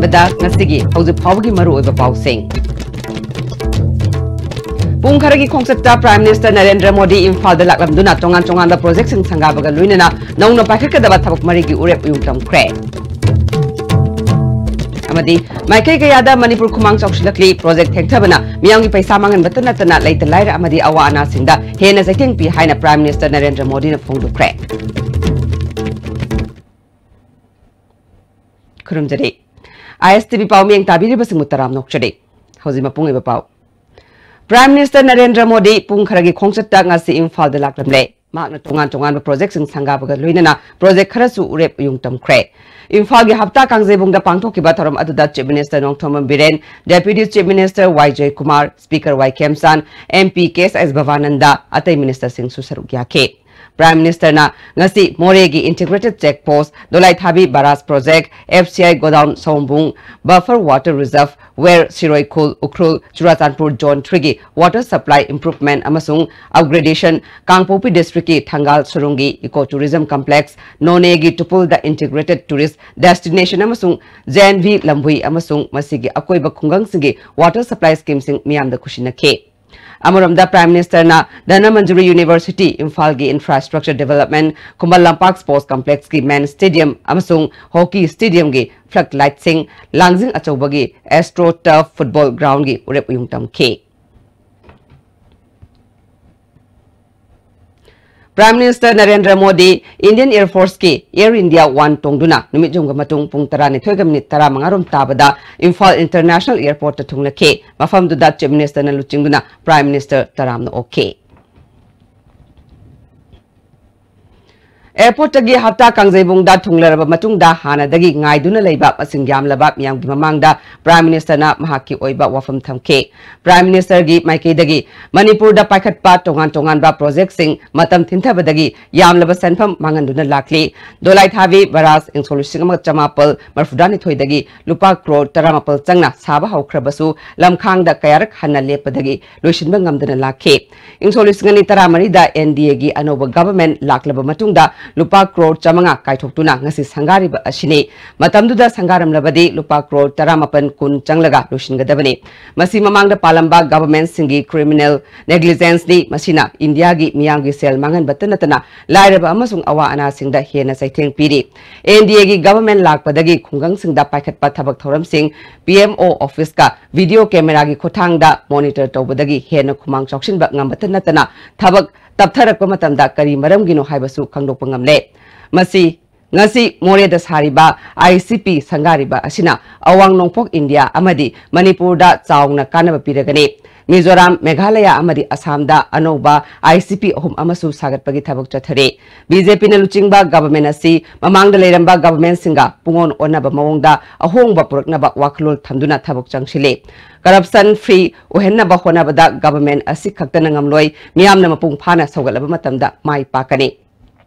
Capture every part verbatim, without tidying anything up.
ꯕꯗ ꯉꯁꯤꯒꯤ ꯍꯧꯖꯤꯛ ꯐꯥꯎꯕꯒꯤ ꯃꯔꯨꯑꯣꯏꯕ ꯄꯥꯎꯁꯤꯡ꯫ ꯄꯨꯡ ꯈꯔꯒꯤ ꯈꯣꯡꯆꯠꯇ Prime Minister ꯅꯔꯦꯟꯗ꯭ꯔ ꯃꯣꯗꯤ ꯏꯝꯐꯥꯜꯗ ꯂꯥꯛꯂꯝꯗꯨꯅ ꯇꯣꯉꯥꯟ ꯇꯣꯉꯥꯟꯕ project ꯁꯤꯡ ꯁꯪꯒꯥꯕꯒ ꯂꯣꯏꯅꯅ ꯅꯧꯅ ꯄꯥꯏꯈꯠꯀꯗꯕ ꯊꯕꯛ ꯃꯔꯤꯒꯤ ꯎꯔꯦꯞ ꯎꯌꯨꯡ ꯇꯝꯈ꯭ꯔꯦ꯫ ꯑꯃꯗꯤ ꯃꯥꯏꯀꯩ ꯀꯌꯥꯗ ꯃꯅꯤꯄꯨꯔ ꯈꯨꯃꯥꯡ ꯆꯥꯎꯁꯤꯜꯂꯛꯂꯤ, project ꯊꯦꯡꯊꯕꯅ ꯃꯤꯌꯥꯝꯒꯤ ꯄꯩꯁꯥ ꯃꯥꯡꯍꯟꯕꯇ ꯅꯠꯇꯅ ꯂꯩꯇ ꯂꯥꯏꯔ ꯑꯃꯗꯤ ꯑꯋꯥ ꯑꯅꯥꯁꯤꯡꯗ ꯍꯦꯟꯅ ꯆꯩꯊꯦꯡ ꯄꯤ ꯍꯥꯏꯅ Prime Minister ꯅꯔꯦꯟꯗ꯭ꯔ ꯃꯣꯗꯤꯅ ꯐꯣꯡꯗꯣꯛꯈ꯭ꯔꯦ꯫ ꯈꯨꯔꯨꯝꯖꯔꯤ꯫ ISTV ꯄꯥꯎꯃꯤꯌꯦꯡ ꯇꯥꯕꯤꯔꯤꯕꯁꯤꯡꯕꯨ ꯇꯔꯥꯝꯅ ꯑꯣꯛꯆꯔꯤ꯫ ꯍꯧꯖꯤꯛ ꯃꯄꯨꯡ ꯑꯣꯏꯕ ꯄꯥꯎ꯫ Prime Minister ꯅꯔꯦꯟꯗ꯭ꯔ ꯃꯣꯗꯤ ꯄꯨꯡ ꯈꯔꯒꯤ ꯈꯣꯡꯆꯠꯇ ꯉꯁꯤ ꯏꯝꯐꯥꯜꯗ ꯂꯥꯛꯂꯝꯂꯦ꯫ ꯃꯍꯥꯛꯅ ꯇꯣꯉꯥꯟ ꯇꯣꯉꯥꯟꯕ project ꯁꯤꯡ ꯁꯪꯒꯥꯕꯒ ꯂꯣꯏꯅꯅ project ꯈꯔꯁꯨ ꯎꯔꯦꯞ ꯎꯌꯨꯡ ꯇꯝꯈ꯭ꯔꯦ꯫ ꯏꯝꯐꯥꯜꯒꯤ ꯍꯞꯇꯥ ꯀꯥꯡꯖꯩꯕꯨꯡꯗ ꯄꯥꯡꯊꯣꯛꯈꯤꯕ ꯊꯧꯔꯝ ꯑꯗꯨꯗ Chief Minister Nongthombam Biren, Deputy Chief Minister ꯋꯥꯏ ꯖꯌꯀꯨꯃꯥꯔ, Speaker ꯋꯥꯏ ꯈꯦꯝꯆꯥꯟ, MP ꯀꯦ ꯑꯦꯁ ꯚꯕꯥꯅꯟꯗ, ꯑꯇꯩ minister ꯁꯤꯡꯁꯨ ꯁꯔꯨꯛ ꯌꯥꯈꯤ꯫ Prime Minister ꯅ ꯉꯁꯤ ꯃꯣꯔꯦꯒꯤ Integrated Check Post, Dolaithabi Barrage Project, FCI Godown Sawombung, Buffer Water Reserve, ꯋꯦꯔ ꯁꯤꯔꯣꯏꯈꯨꯜ ꯎꯈ꯭ꯔꯨꯜ ꯆꯨꯔꯥꯆꯥꯟꯄꯨꯔ Zone three ꯒꯤ water supply improvement ꯑꯃꯁꯨꯡ upgradation, ꯀꯥꯡꯄꯣꯛꯄꯤ district ꯀꯤ ꯊꯪꯒꯥꯜ ꯁꯨꯔꯨꯡꯒꯤ Eco Tourism Complex, ꯅꯣꯅꯦꯒꯤ ꯇꯨꯄꯨꯜꯗ Integrated Tourist Destination ꯑꯃꯁꯨꯡ ꯖꯦ ꯑꯦꯟ ꯚꯤ ꯂꯝꯕꯨꯏ ꯑꯃꯁꯨꯡ ꯃꯁꯤꯒꯤ ꯑꯀꯣꯏꯕ ꯈꯨꯡꯒꯪꯁꯤꯡꯒꯤ water supply scheme ꯁꯤꯡ ꯃꯤꯌꯥꯝꯗ ꯈꯨꯠꯁꯤꯟꯅꯈꯤ꯫ ꯑꯃꯔꯣꯝꯗ Prime Minister ꯅ ꯙꯅꯃꯟꯖꯨꯔꯤ University ꯏꯝꯐꯥꯜꯒꯤ infrastructure development, Khuman Lampak Sports Complex ꯀꯤ main stadium ꯑꯃꯁꯨꯡ hockey stadium ꯒꯤ floodlight ꯁꯤꯡ, ꯂꯥꯡꯖꯤꯡ ꯑꯆꯧꯕꯒꯤ AstroTurf football ground ꯒꯤ ꯎꯔꯦꯞ ꯎꯌꯨꯡ ꯇꯝꯈꯤ꯫ Prime Minister Narendra Modi Indian Air Force ꯀꯤ Air India One ꯇꯣꯡꯗꯨꯅ ꯅꯨꯃꯤꯠ ꯌꯨꯝꯒ ꯃꯇꯨꯡ ꯄꯨꯡ ꯇꯔꯥꯅꯤꯊꯣꯏꯒ minute ꯇꯔꯥꯃꯉꯥ ꯔꯣꯝ ꯇꯥꯕꯗ ꯏꯝꯐꯥꯜ International Airport ꯇ ꯊꯨꯡꯂꯈꯤ꯫ ꯃꯐꯝꯗꯨꯗ Chief Minister ꯅ ꯂꯨꯆꯤꯡꯗꯨꯅ Prime Minister ꯇꯔꯥꯝꯅ ꯑꯣꯛꯈꯤ꯫ Airport ꯇꯒꯤ ꯍꯞꯇꯥ ꯀꯥꯡꯖꯩꯕꯨꯡꯗ ꯊꯨꯡꯂꯔꯕ ꯃꯇꯨꯡꯗ ꯍꯥꯟꯅꯗꯒꯤ ꯉꯥꯏꯗꯨꯅ ꯂꯩꯕ ꯃꯁꯤꯡ ꯌꯥꯝꯂꯕ ꯃꯤꯌꯥꯝꯒꯤ ꯃꯃꯥꯡꯗ Prime Minister ꯅ ꯃꯍꯥꯛꯀꯤ ꯑꯣꯏꯕ ꯋꯥꯐꯝ ꯊꯝꯈꯤ꯫ Prime Minister ꯒꯤ ꯃꯥꯏꯀꯩꯗꯒꯤ ꯃꯅꯤꯄꯨꯔꯗ ꯄꯥꯏꯈꯠꯄ ꯇꯣꯉꯥꯟ ꯇꯣꯉꯥꯟꯕ project ꯁꯤꯡ ꯃꯇꯝ ꯊꯤꯟꯊꯕꯗꯒꯤ ꯌꯥꯝꯂꯕ ꯁꯦꯟꯐꯝ ꯃꯥꯡꯍꯟꯗꯨꯅ ꯂꯥꯛꯂꯤ꯫ ꯗꯣꯂꯥꯏꯊꯥꯕꯤ Barrage ꯏꯪ ꯁꯣꯛ ꯂꯤꯁꯤꯡ ꯑꯃ ꯆꯃꯥꯄꯜ ꯃꯔꯤꯐꯨꯇꯔꯥꯅꯤꯊꯣꯏꯗꯒꯤ ꯂꯨꯄꯥ ꯀ꯭ꯔꯣꯔ ꯇꯔꯥꯃꯥꯄꯜ ꯆꯪꯅ ꯁꯥꯕ ꯍꯧꯈ꯭ꯔꯕꯁꯨ ꯂꯝꯈꯥꯡꯗ ꯀꯌꯥꯔꯛ ꯍꯟꯅ ꯂꯦꯞꯄꯗꯒꯤ ꯂꯣꯏꯁꯤꯟꯕ ꯉꯝꯗꯅ ꯂꯥꯛꯈꯤ꯫ ꯏꯪ ꯁꯣꯛ ꯂꯤꯁꯤꯡ ꯑꯅꯤ ꯇꯔꯥꯃꯔꯤꯗ NDA ꯒꯤ ꯑꯅꯧꯕ government ꯂꯥꯛꯂꯕ ꯃꯇꯨꯡꯗ ꯂꯨꯄꯥ ꯀ꯭ꯔꯣꯔ ꯆꯥꯃꯉꯥ ꯀꯥꯏꯊꯣꯛꯇꯨꯅ ꯉꯁꯤ ꯁꯪꯒꯥꯔꯤꯕ ꯑꯁꯤꯅꯤ꯫ ꯃꯇꯝꯗꯨꯗ ꯁꯪꯒꯥꯔꯝꯂꯕꯗꯤ ꯂꯨꯄꯥ ꯀ꯭ꯔꯣꯔ ꯇꯔꯥꯃꯥꯄꯟ ꯀꯨꯟ ꯆꯪꯂꯒ ꯂꯣꯏꯁꯤꯟꯒꯗꯕꯅꯤ꯫ ꯃꯁꯤ ꯃꯃꯥꯡꯗ ꯄꯥꯜꯂꯝꯕ ꯒꯚꯔꯟꯃꯦꯟꯠꯁꯤꯡꯒꯤ ꯀ꯭ꯔꯤꯃꯤꯅꯦꯜ ꯅꯦꯒ꯭ꯂꯤꯖꯦꯟꯁꯅꯤ꯫ ꯃꯁꯤꯅ ꯏꯟꯗꯤꯌꯥꯒꯤ ꯃꯤꯌꯥꯝꯒꯤ ꯁꯦꯜ ꯃꯥꯡꯍꯟꯕꯇ ꯅꯠꯇꯅ ꯂꯥꯏꯔꯕ ꯑꯃꯁꯨꯡ ꯑꯋꯥ ꯑꯅꯥꯁꯤꯡꯗ ꯍꯦꯟꯅ ꯆꯩꯊꯦꯡ ꯄꯤꯔꯤ꯫ ꯑꯦꯟ ꯗꯤ ꯑꯦꯒꯤ ꯒꯚꯔꯟꯃꯦꯟꯠ ꯂꯥꯛꯄꯗꯒꯤ ꯈꯨꯡꯒꯪꯁꯤꯡꯗ ꯄꯥꯏꯈꯠꯄ ꯊꯕꯛ ꯊꯧꯔꯝꯁꯤꯡ ꯄꯤ ꯑꯦꯝ ꯑꯣ ꯑꯣꯐꯤꯁꯀ ꯚꯤꯗꯤꯑꯣ ꯀꯦꯃꯦꯔꯥꯒꯤ ꯈꯨꯠꯊꯥꯡꯗ ꯃꯣꯅꯤꯇꯔ ꯇꯧꯕꯗꯒꯤ ꯍꯦꯟꯅ ꯈꯨꯃꯥꯡ ꯆꯥꯎꯁꯤꯟꯕ ꯉꯝꯕꯇ ꯅꯠꯇꯅ ꯊꯕꯛ ꯇꯞꯊꯔꯛꯄ ꯃꯇꯝꯗ ꯀꯔꯤ ꯃꯔꯝꯒꯤꯅꯣ ꯍꯥꯏꯕꯁꯨ ꯈꯪꯗꯣꯛꯄ ꯉꯝꯂꯦ꯫ ꯃꯁꯤ ꯉꯁꯤ ꯃꯣꯔꯦꯗ ꯁꯥꯔꯤꯕ ꯑꯥꯏ ꯁꯤ ꯄꯤ ꯁꯪꯒꯥꯔꯤꯕ ꯑꯁꯤꯅ ꯑꯋꯥꯡ ꯅꯣꯡꯄꯣꯛ ꯏꯟꯗꯤꯌꯥ ꯑꯃꯗꯤ ꯃꯅꯤꯄꯨꯔꯗ ꯆꯥꯎꯅ ꯀꯥꯟꯅꯕ ꯄꯤꯔꯒꯅꯤ꯫ ꯃꯤꯖꯣꯔꯥꯝ, ꯃꯦꯘꯥꯂꯌꯥ ꯑꯃꯗꯤ ꯑꯁꯥꯝꯗ ꯑꯅꯧꯕ ꯑꯥꯏ ꯁꯤ ꯄꯤ ꯑꯍꯨꯝ ꯑꯃꯁꯨ ꯁꯥꯒꯠꯄꯒꯤ ꯊꯕꯛ ꯆꯠꯊꯔꯤ꯫ ꯕꯤ ꯖꯦ ꯄꯤꯅ ꯂꯨꯆꯤꯡꯕ ꯒꯚꯔꯟꯃꯦꯟꯠ ꯑꯁꯤ ꯃꯃꯥꯡꯗ ꯂꯩꯔꯝꯕ ꯒꯚꯔꯟꯃꯦꯟꯠꯁꯤꯡꯒ ꯄꯨꯡꯑꯣꯟ ꯑꯣꯟꯅꯕ ꯃꯑꯣꯡꯗ ꯑꯍꯣꯡꯕ ꯄꯨꯔꯛꯅꯕ ꯋꯥꯈꯜꯂꯣꯟ ꯊꯝꯗꯨꯅ ꯊꯕꯛ ꯆꯪꯁꯤꯜꯂꯤ꯫ ꯀꯔꯞꯁꯟ ꯐ꯭ꯔꯤ ꯑꯣꯏꯍꯟꯅꯕ ꯍꯣꯠꯅꯕꯗ ꯒꯚꯔꯟꯃꯦꯟꯠ ꯑꯁꯤ ꯈꯛꯇꯅ ꯉꯝꯂꯣꯏ, ꯃꯤꯌꯥꯝꯅ ꯃꯄꯨꯡ ꯐꯥꯅ ꯁꯧꯒꯠꯂꯕ ꯃꯇꯝꯗ ꯃꯥꯏ ꯄꯥꯛꯀꯅꯤ꯫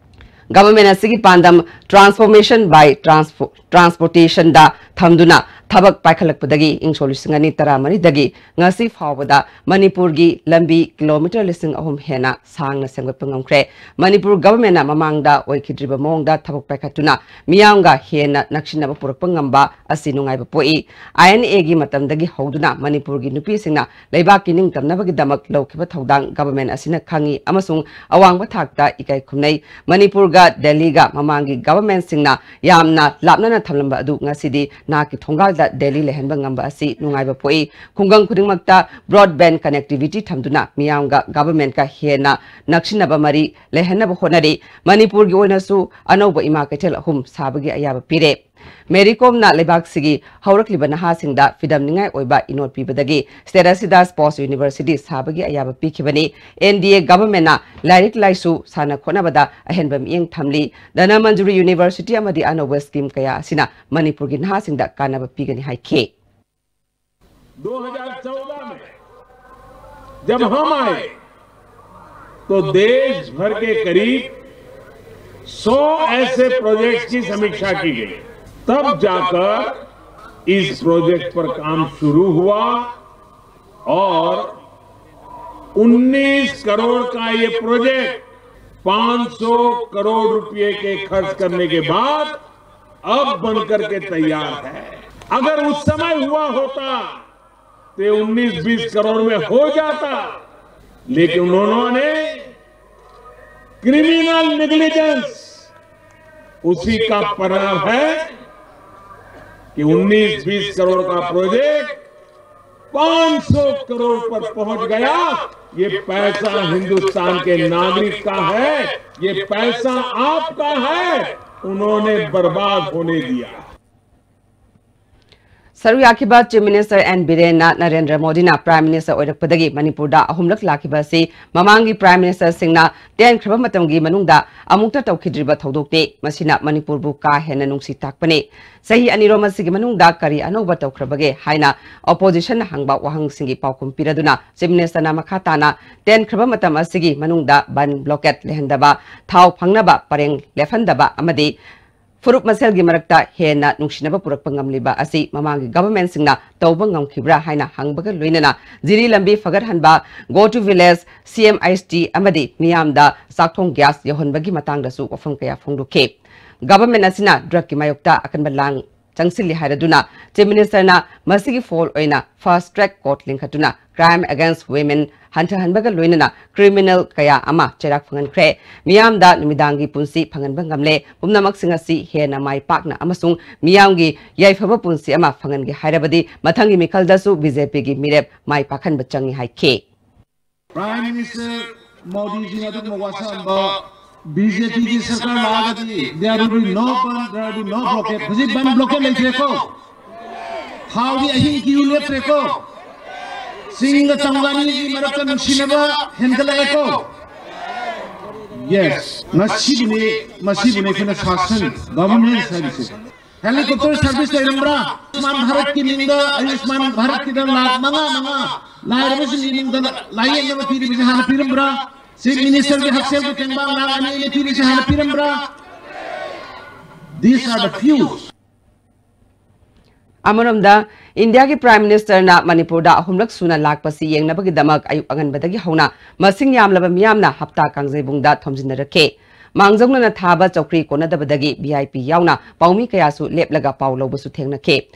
ꯒꯚꯔꯟꯃꯦꯟꯠ ꯑꯁꯤꯒꯤ ꯄꯥꯟꯗꯝ Transformation by Transpo-, Transportationꯗ ꯊꯝꯗꯨꯅ ꯊꯕꯛ ꯄꯥꯏꯈꯠꯂꯛꯄꯗꯒꯤ ꯏꯪ ꯁꯣꯛ ꯂꯤꯁꯤꯡ ꯑꯅꯤ ꯇꯔꯥꯃꯔꯤꯗꯒꯤ ꯉꯁꯤ ꯐꯥꯎꯕꯗ ꯃꯅꯤꯄꯨꯔꯒꯤ ꯂꯝꯕꯤ ꯀꯤꯂꯣꯃꯤꯇꯔ ꯂꯤꯁꯤꯡ ꯑꯍꯨꯝ ꯍꯦꯟꯅ ꯁꯥꯡꯅ ꯁꯦꯝꯒꯠꯄ ꯉꯝꯈ꯭ꯔꯦ꯫ ꯃꯅꯤꯄꯨꯔ ꯒꯚꯔꯟꯃꯦꯟꯠꯅ ꯃꯃꯥꯡꯗ ꯑꯣꯏꯈꯤꯗ꯭ꯔꯤꯕ ꯃꯑꯣꯡꯗ ꯊꯕꯛ ꯄꯥꯏꯈꯠꯇꯨꯅ ꯃꯤꯌꯥꯝꯒ ꯍꯦꯟꯅ ꯅꯛꯁꯤꯟꯅꯕ ꯄꯨꯔꯛꯄ ꯉꯝꯕ ꯑꯁꯤ ꯅꯨꯡꯉꯥꯏꯕ ꯄꯣꯛꯏ꯫ ꯑꯥꯏ ꯑꯦꯟ ꯑꯦꯒꯤ ꯃꯇꯝꯗꯒꯤ ꯍꯧꯗꯨꯅ ꯃꯅꯤꯄꯨꯔꯒꯤ ꯅꯨꯄꯤꯁꯤꯡꯅ ꯂꯩꯕꯥꯛꯀꯤ ꯅꯤꯡꯇꯝꯅꯕꯒꯤꯗꯃꯛ ꯂꯧꯈꯤꯕ ꯊꯧꯗꯥꯡ ꯒꯚꯔꯟꯃꯦꯟꯠ ꯑꯁꯤꯅ ꯈꯪꯏ ꯑꯃꯁꯨꯡ ꯑꯋꯥꯡꯕ ꯊꯥꯛꯇ ꯏꯀꯥꯏ ꯈꯨꯝꯅꯩ꯫ ꯃꯅꯤꯄꯨꯔꯒ ꯗꯦꯜꯂꯤꯒ ꯃꯃꯥꯡꯒꯤ ꯒꯚꯔꯟꯃꯦꯟꯠꯁꯤꯡꯅ ꯌꯥꯝꯅ ꯂꯥꯞꯅꯅ ꯊꯝꯂꯝꯕ ꯑꯗꯨ ꯉꯁꯤꯗꯤ ꯅꯥꯛꯀꯤ ꯊꯣꯡꯒꯥꯜꯗ ꯗꯦꯜꯂꯤ ꯂꯩꯍꯟꯕ ꯉꯝꯕ ꯑꯁꯤ ꯅꯨꯡꯉꯥꯏꯕ ꯄꯣꯛꯏ꯫ ꯈꯨꯡꯒꯪ ꯈꯨꯗꯤꯡꯃꯛꯇ broadband connectivity ꯊꯝꯗꯨꯅ ꯃꯤꯌꯥꯝꯒ ꯒꯚꯔꯟꯃꯦꯟꯠꯀ ꯍꯦꯟꯅ ꯅꯛꯁꯤꯟꯅꯕ ꯃꯔꯤ ꯂꯩꯍꯟꯅꯕ ꯍꯣꯠꯅꯔꯤ꯫ ꯃꯅꯤꯄꯨꯔꯒꯤ ꯑꯣꯏꯅꯁꯨ ꯑꯅꯧꯕ ꯏꯃꯥ ꯀꯩꯊꯦꯜ ꯑꯍꯨꯝ ꯁꯥꯕꯒꯤ ꯑꯌꯥꯕ ꯄꯤꯔꯦ꯫ ꯃꯦꯔꯤ ꯀꯣꯝꯅ ꯂꯩꯕꯥꯛꯁꯤꯒꯤ ꯍꯧꯔꯛꯂꯤꯕ ꯅꯍꯥꯁꯤꯡꯗ ꯐꯤꯗꯝꯅꯤꯡꯉꯥꯏ ꯑꯣꯏꯕ ꯏꯅꯣꯠ ꯄꯤꯕꯗꯒꯤ state ꯑꯁꯤꯗ sports university ꯁꯥꯕꯒꯤ ꯑꯌꯥꯕ ꯄꯤꯈꯤꯕꯅꯤ꯫ ꯑꯦꯟ ꯗꯤ ꯑꯦ ꯒꯚꯔꯟꯃꯦꯟꯠꯅ ꯂꯥꯏꯔꯤꯛ ꯂꯥꯏꯁꯨ, ꯁꯥꯟꯅ ꯈꯣꯠꯅꯕꯗ ꯑꯍꯦꯟꯕ ꯃꯤꯠꯌꯦꯡ ꯊꯝꯂꯤ꯫ ꯙꯅꯃꯟꯖꯨꯔꯤ university ꯑꯃꯗꯤ ꯑꯅꯧꯕ scheme ꯀꯌꯥ ꯑꯁꯤꯅ ꯃꯅꯤꯄꯨꯔꯒꯤ ꯅꯍꯥꯁꯤꯡꯗ ꯀꯥꯟꯅꯕ ꯄꯤꯒꯅꯤ ꯍꯥꯏꯈꯤ꯫ दो हज़ार चौदह में जब हम आए तो देश भर के करीब सौ ऐसे प्रोजेक्ट्स की समीक्षा की गई। तब जाकर इस प्रोजेक्ट पर काम शुरू हुआ और उन्नीस करोड़ का ये प्रोजेक्ट पाँच सौ करोड़ रुपए के खर्च करने के बाद अब बनकर के तैयार है। अगर उस समय हुआ होता तो उन्नीस बीस करोड़ में हो जाता, लेकिन उन्होंने क्रिमिनल नेग्लिजेंस, उसी का परिणाम है कि उन्नीस बीस करोड़ का प्रोजेक्ट पाँच सौ करोड़ पर पहुंच गया। ये पैसा हिंदुस्तान के नागरिक का है, ये पैसा आपका है, उन्होंने बर्बाद होने दिया। ꯁꯔꯨꯛ ꯌꯥꯈꯤꯕ ꯆꯤꯐ ꯃꯤꯅꯤꯁꯇꯔ ꯑꯦꯟ ꯕꯤꯔꯦꯟꯅ ꯅꯔꯦꯟꯗ꯭ꯔ ꯃꯣꯗꯤꯅ ꯄ꯭ꯔꯥꯏꯝ ꯃꯤꯅꯤꯁꯇꯔ ꯑꯣꯏꯔꯛꯄꯗꯒꯤ ꯃꯅꯤꯄꯨꯔꯗ ꯑꯍꯨꯝꯂꯛ ꯂꯥꯛꯈꯤꯕ ꯑꯁꯤ ꯃꯃꯥꯡꯒꯤ ꯄ꯭ꯔꯥꯏꯝ ꯃꯤꯅꯤꯁꯇꯔꯁꯤꯡꯅ ꯇꯦꯟꯈ꯭ꯔꯕ ꯃꯇꯝꯒꯤ ꯃꯅꯨꯡꯗ ꯑꯃꯨꯛꯇ ꯇꯧꯈꯤꯗ꯭ꯔꯤꯕ ꯊꯧꯗꯣꯛꯅꯤ꯫ ꯃꯁꯤꯅ ꯃꯅꯤꯄꯨꯔꯕꯨ ꯀꯥ ꯍꯦꯟꯅ ꯅꯨꯡꯁꯤ ꯇꯥꯛꯄꯅꯤ꯫ ꯆꯍꯤ ꯑꯅꯤꯔꯣꯝ ꯑꯁꯤꯒꯤ ꯃꯅꯨꯡꯗ ꯀꯔꯤ ꯑꯅꯧꯕ ꯇꯧꯈ꯭ꯔꯕꯒꯦ ꯍꯥꯏꯅ ꯑꯣꯄꯣꯖꯤꯁꯟꯅ ꯍꯪꯕ ꯋꯥꯍꯪꯁꯤꯡꯒꯤ ꯄꯥꯎꯈꯨꯝ ꯄꯤꯔꯗꯨꯅ ꯆꯤꯐ ꯃꯤꯅꯤꯁꯇꯔꯅ ꯃꯈꯥ ꯇꯥꯅ ꯇꯦꯟꯈ꯭ꯔꯕ ꯃꯇꯝ ꯑꯁꯤꯒꯤ ꯃꯅꯨꯡꯗ ꯕꯟ ꯕ꯭ꯂꯣꯀꯦꯠ ꯂꯩꯍꯟꯗꯕ, ꯊꯥꯎ ꯐꯪꯅꯕ ꯄꯔꯦꯡ ꯂꯦꯞꯍꯟꯗꯕ ꯑꯃꯗꯤ ꯐꯨꯔꯨꯞ ꯃꯁꯦꯜꯒꯤ ꯃꯔꯛꯇ ꯍꯦꯟꯅ ꯅꯨꯡꯁꯤꯅꯕ ꯄꯨꯔꯛꯄ ꯉꯝꯂꯤꯕ ꯑꯁꯤ ꯃꯃꯥꯡꯒꯤ ꯒꯚꯔꯟꯃꯦꯟꯠꯁꯤꯡꯅ ꯇꯧꯕ ꯉꯝꯈꯤꯕ꯭ꯔꯥ ꯍꯥꯏꯅ ꯍꯪꯕꯒ ꯂꯣꯏꯅꯅ ꯖꯤꯔꯤ ꯂꯝꯕꯤ ꯐꯒꯠꯍꯟꯕ, Go to Village, ꯁꯤ ꯑꯦꯝ ꯑꯩꯆ ꯇꯤ ꯑꯃꯗꯤ ꯃꯤꯌꯥꯝꯗ ꯆꯥꯛꯊꯣꯡ ꯒ꯭ꯌꯥꯁ ꯌꯧꯍꯟꯕꯒꯤ ꯃꯇꯥꯡꯗꯁꯨ ꯋꯥꯐꯝ ꯀꯌꯥ ꯐꯣꯡꯗꯣꯛꯈꯤ꯫ ꯒꯚꯔꯟꯃꯦꯟꯠ ꯑꯁꯤꯅ ꯗ꯭ꯔꯒꯀꯤ ꯃꯥꯌꯣꯛꯇ ꯑꯀꯟꯕ ꯂꯥꯡ ꯆꯪꯁꯤꯜꯂꯤ ꯍꯥꯏꯔꯗꯨꯅ ꯆꯤꯐ ꯃꯤꯅꯤꯁꯇꯔꯅ ꯃꯁꯤꯒꯤ ꯐꯣꯜ ꯑꯣꯏꯅ ꯐꯥꯁꯠ ꯇ꯭ꯔꯦꯛ ꯀꯣꯔꯠ ꯂꯤꯡꯈꯠꯇꯨꯅ ꯀ꯭ꯔꯥꯏꯝ ꯑꯦꯒꯦꯟꯁ꯭ꯠ ꯋꯤꯃꯦꯟ ꯍꯟꯊꯍꯟꯕꯒ ꯂꯣꯏꯅꯅ ꯀ꯭ꯔꯤꯃꯤꯅꯦꯜ ꯀꯌꯥ ꯑꯃ ꯆꯩꯔꯥꯛ ꯐꯪꯍꯟꯈ꯭ꯔꯦ꯫ ꯃꯤꯌꯥꯝꯗ ꯅꯨꯃꯤꯗꯥꯡꯒꯤ ꯄꯨꯟꯁꯤ ꯐꯪꯍꯟꯕ ꯉꯝꯂꯦ꯫ ꯄꯨꯝꯅꯃꯛꯁꯤꯡ ꯑꯁꯤ ꯍꯦꯟꯅ ꯃꯥꯏ ꯄꯥꯛꯅ ꯑꯃꯁꯨꯡ ꯃꯤꯌꯥꯝꯒꯤ ꯌꯥꯏꯐꯕ ꯄꯨꯟꯁꯤ ꯑꯃ ꯐꯪꯍꯟꯒꯦ ꯍꯥꯏꯔꯕꯗꯤ ꯃꯊꯪꯒꯤ ꯃꯤꯈꯜꯗꯁꯨ ꯕꯤ ꯖꯦ ꯄꯤꯒꯤ ꯃꯤꯔꯦꯞ ꯃꯥꯏ ꯄꯥꯛꯍꯟꯕ ꯆꯪꯏ ꯍꯥꯏꯈꯤ꯫ Prime Minister ꯃꯣꯗꯤꯖꯤꯅ ꯑꯗꯨꯒꯨꯝꯕ ꯋꯥꯁꯛꯑꯝꯕ ꯕꯤ ꯖꯦ ꯄꯤꯒꯤ ꯁꯔꯀꯥꯔ ꯂꯥꯛꯑꯒꯗꯤ there will be no bandh, there will be no blockade꯫ ꯍꯧꯖꯤꯛ ꯕꯟ ꯕ꯭ꯂꯣꯀꯦꯠ ꯂꯩꯇ꯭ꯔꯦꯀꯣ, ꯊꯥꯎꯒꯤ ꯑꯍꯤꯡ ꯀ꯭ꯌꯨ ꯂꯦꯞꯇ꯭ꯔꯦꯀꯣ, ꯆꯤꯡꯒ ꯇꯝꯒ ꯑꯅꯤꯒꯤ ꯃꯔꯛꯇ ꯅꯨꯡꯁꯤꯅꯕ ꯍꯦꯟꯒꯠꯂꯛꯑꯦꯀꯣ꯫ Yes, ꯃꯁꯤꯕꯨꯅꯤ, ꯃꯁꯤꯕꯨꯅꯤ ꯑꯩꯈꯣꯏꯅ ꯁꯥꯁꯟ, ꯒꯚꯔꯅꯦꯟꯁ ꯍꯥꯏꯕꯁꯦ꯫ Helicopter service ꯂꯩꯔꯝꯕ꯭ꯔꯥ? ꯑꯌꯨꯁꯃꯥꯟ ꯚꯥꯔꯠꯀꯤ ꯃꯤꯡꯗ, ꯑꯌꯨꯁꯃꯥꯟ ꯚꯥꯔꯠꯀꯤꯗ ꯂꯥꯈ ꯃꯉꯥ ꯃꯉꯥ ꯂꯥꯏꯔꯕꯁꯤꯡꯒꯤ ꯏꯃꯨꯡꯗ ꯂꯥꯌꯦꯡꯅꯕ ꯄꯤꯔꯤꯕꯁꯤ ꯍꯥꯟꯅ ꯄꯤꯔꯝꯕ꯭ꯔꯥ? ꯆꯤꯐ ꯃꯤꯅꯤꯁꯇꯔꯒꯤ ꯍꯛꯁꯦꯜꯒꯤ ꯇꯦꯡꯕꯥꯡ ꯂꯥꯈ ꯑꯅꯤ ꯑꯅꯤ ꯄꯤꯔꯤꯁꯤ ꯍꯥꯟꯅ ꯄꯤꯔꯝꯕ꯭ꯔꯥ? These are the few. ꯑꯃꯔꯣꯝꯗ, ꯏꯟꯗꯤꯌꯥꯒꯤ Prime Ministerꯅ ꯃꯅꯤꯄꯨꯔꯗ ꯑꯍꯨꯝꯂꯛ ꯁꯨꯅ ꯂꯥꯛꯄꯁꯤ ꯌꯦꯡꯅꯕꯒꯤꯗꯃꯛ ꯑꯌꯨꯛ ꯑꯉꯟꯕꯗꯒꯤ ꯍꯧꯅ ꯃꯁꯤꯡ ꯌꯥꯝꯂꯕ ꯃꯤꯌꯥꯝꯅ ꯍꯞꯇꯥ ꯀꯥꯡꯖꯩꯕꯨꯡꯗ ꯊꯣꯝꯖꯤꯟꯅꯔꯛꯈꯤ꯫ ꯃꯥꯡꯖꯧꯅꯅ ꯊꯥꯕ ꯆꯧꯀ꯭ꯔꯤ ꯀꯣꯟꯅꯗꯕꯗꯒꯤ V I P ꯌꯥꯎꯅ ꯄꯥꯎꯃꯤ ꯀꯌꯥꯁꯨ ꯂꯦꯞꯂꯒ ꯄꯥꯎ ꯂꯧꯕꯁꯨ ꯊꯦꯡꯅꯈꯤ꯫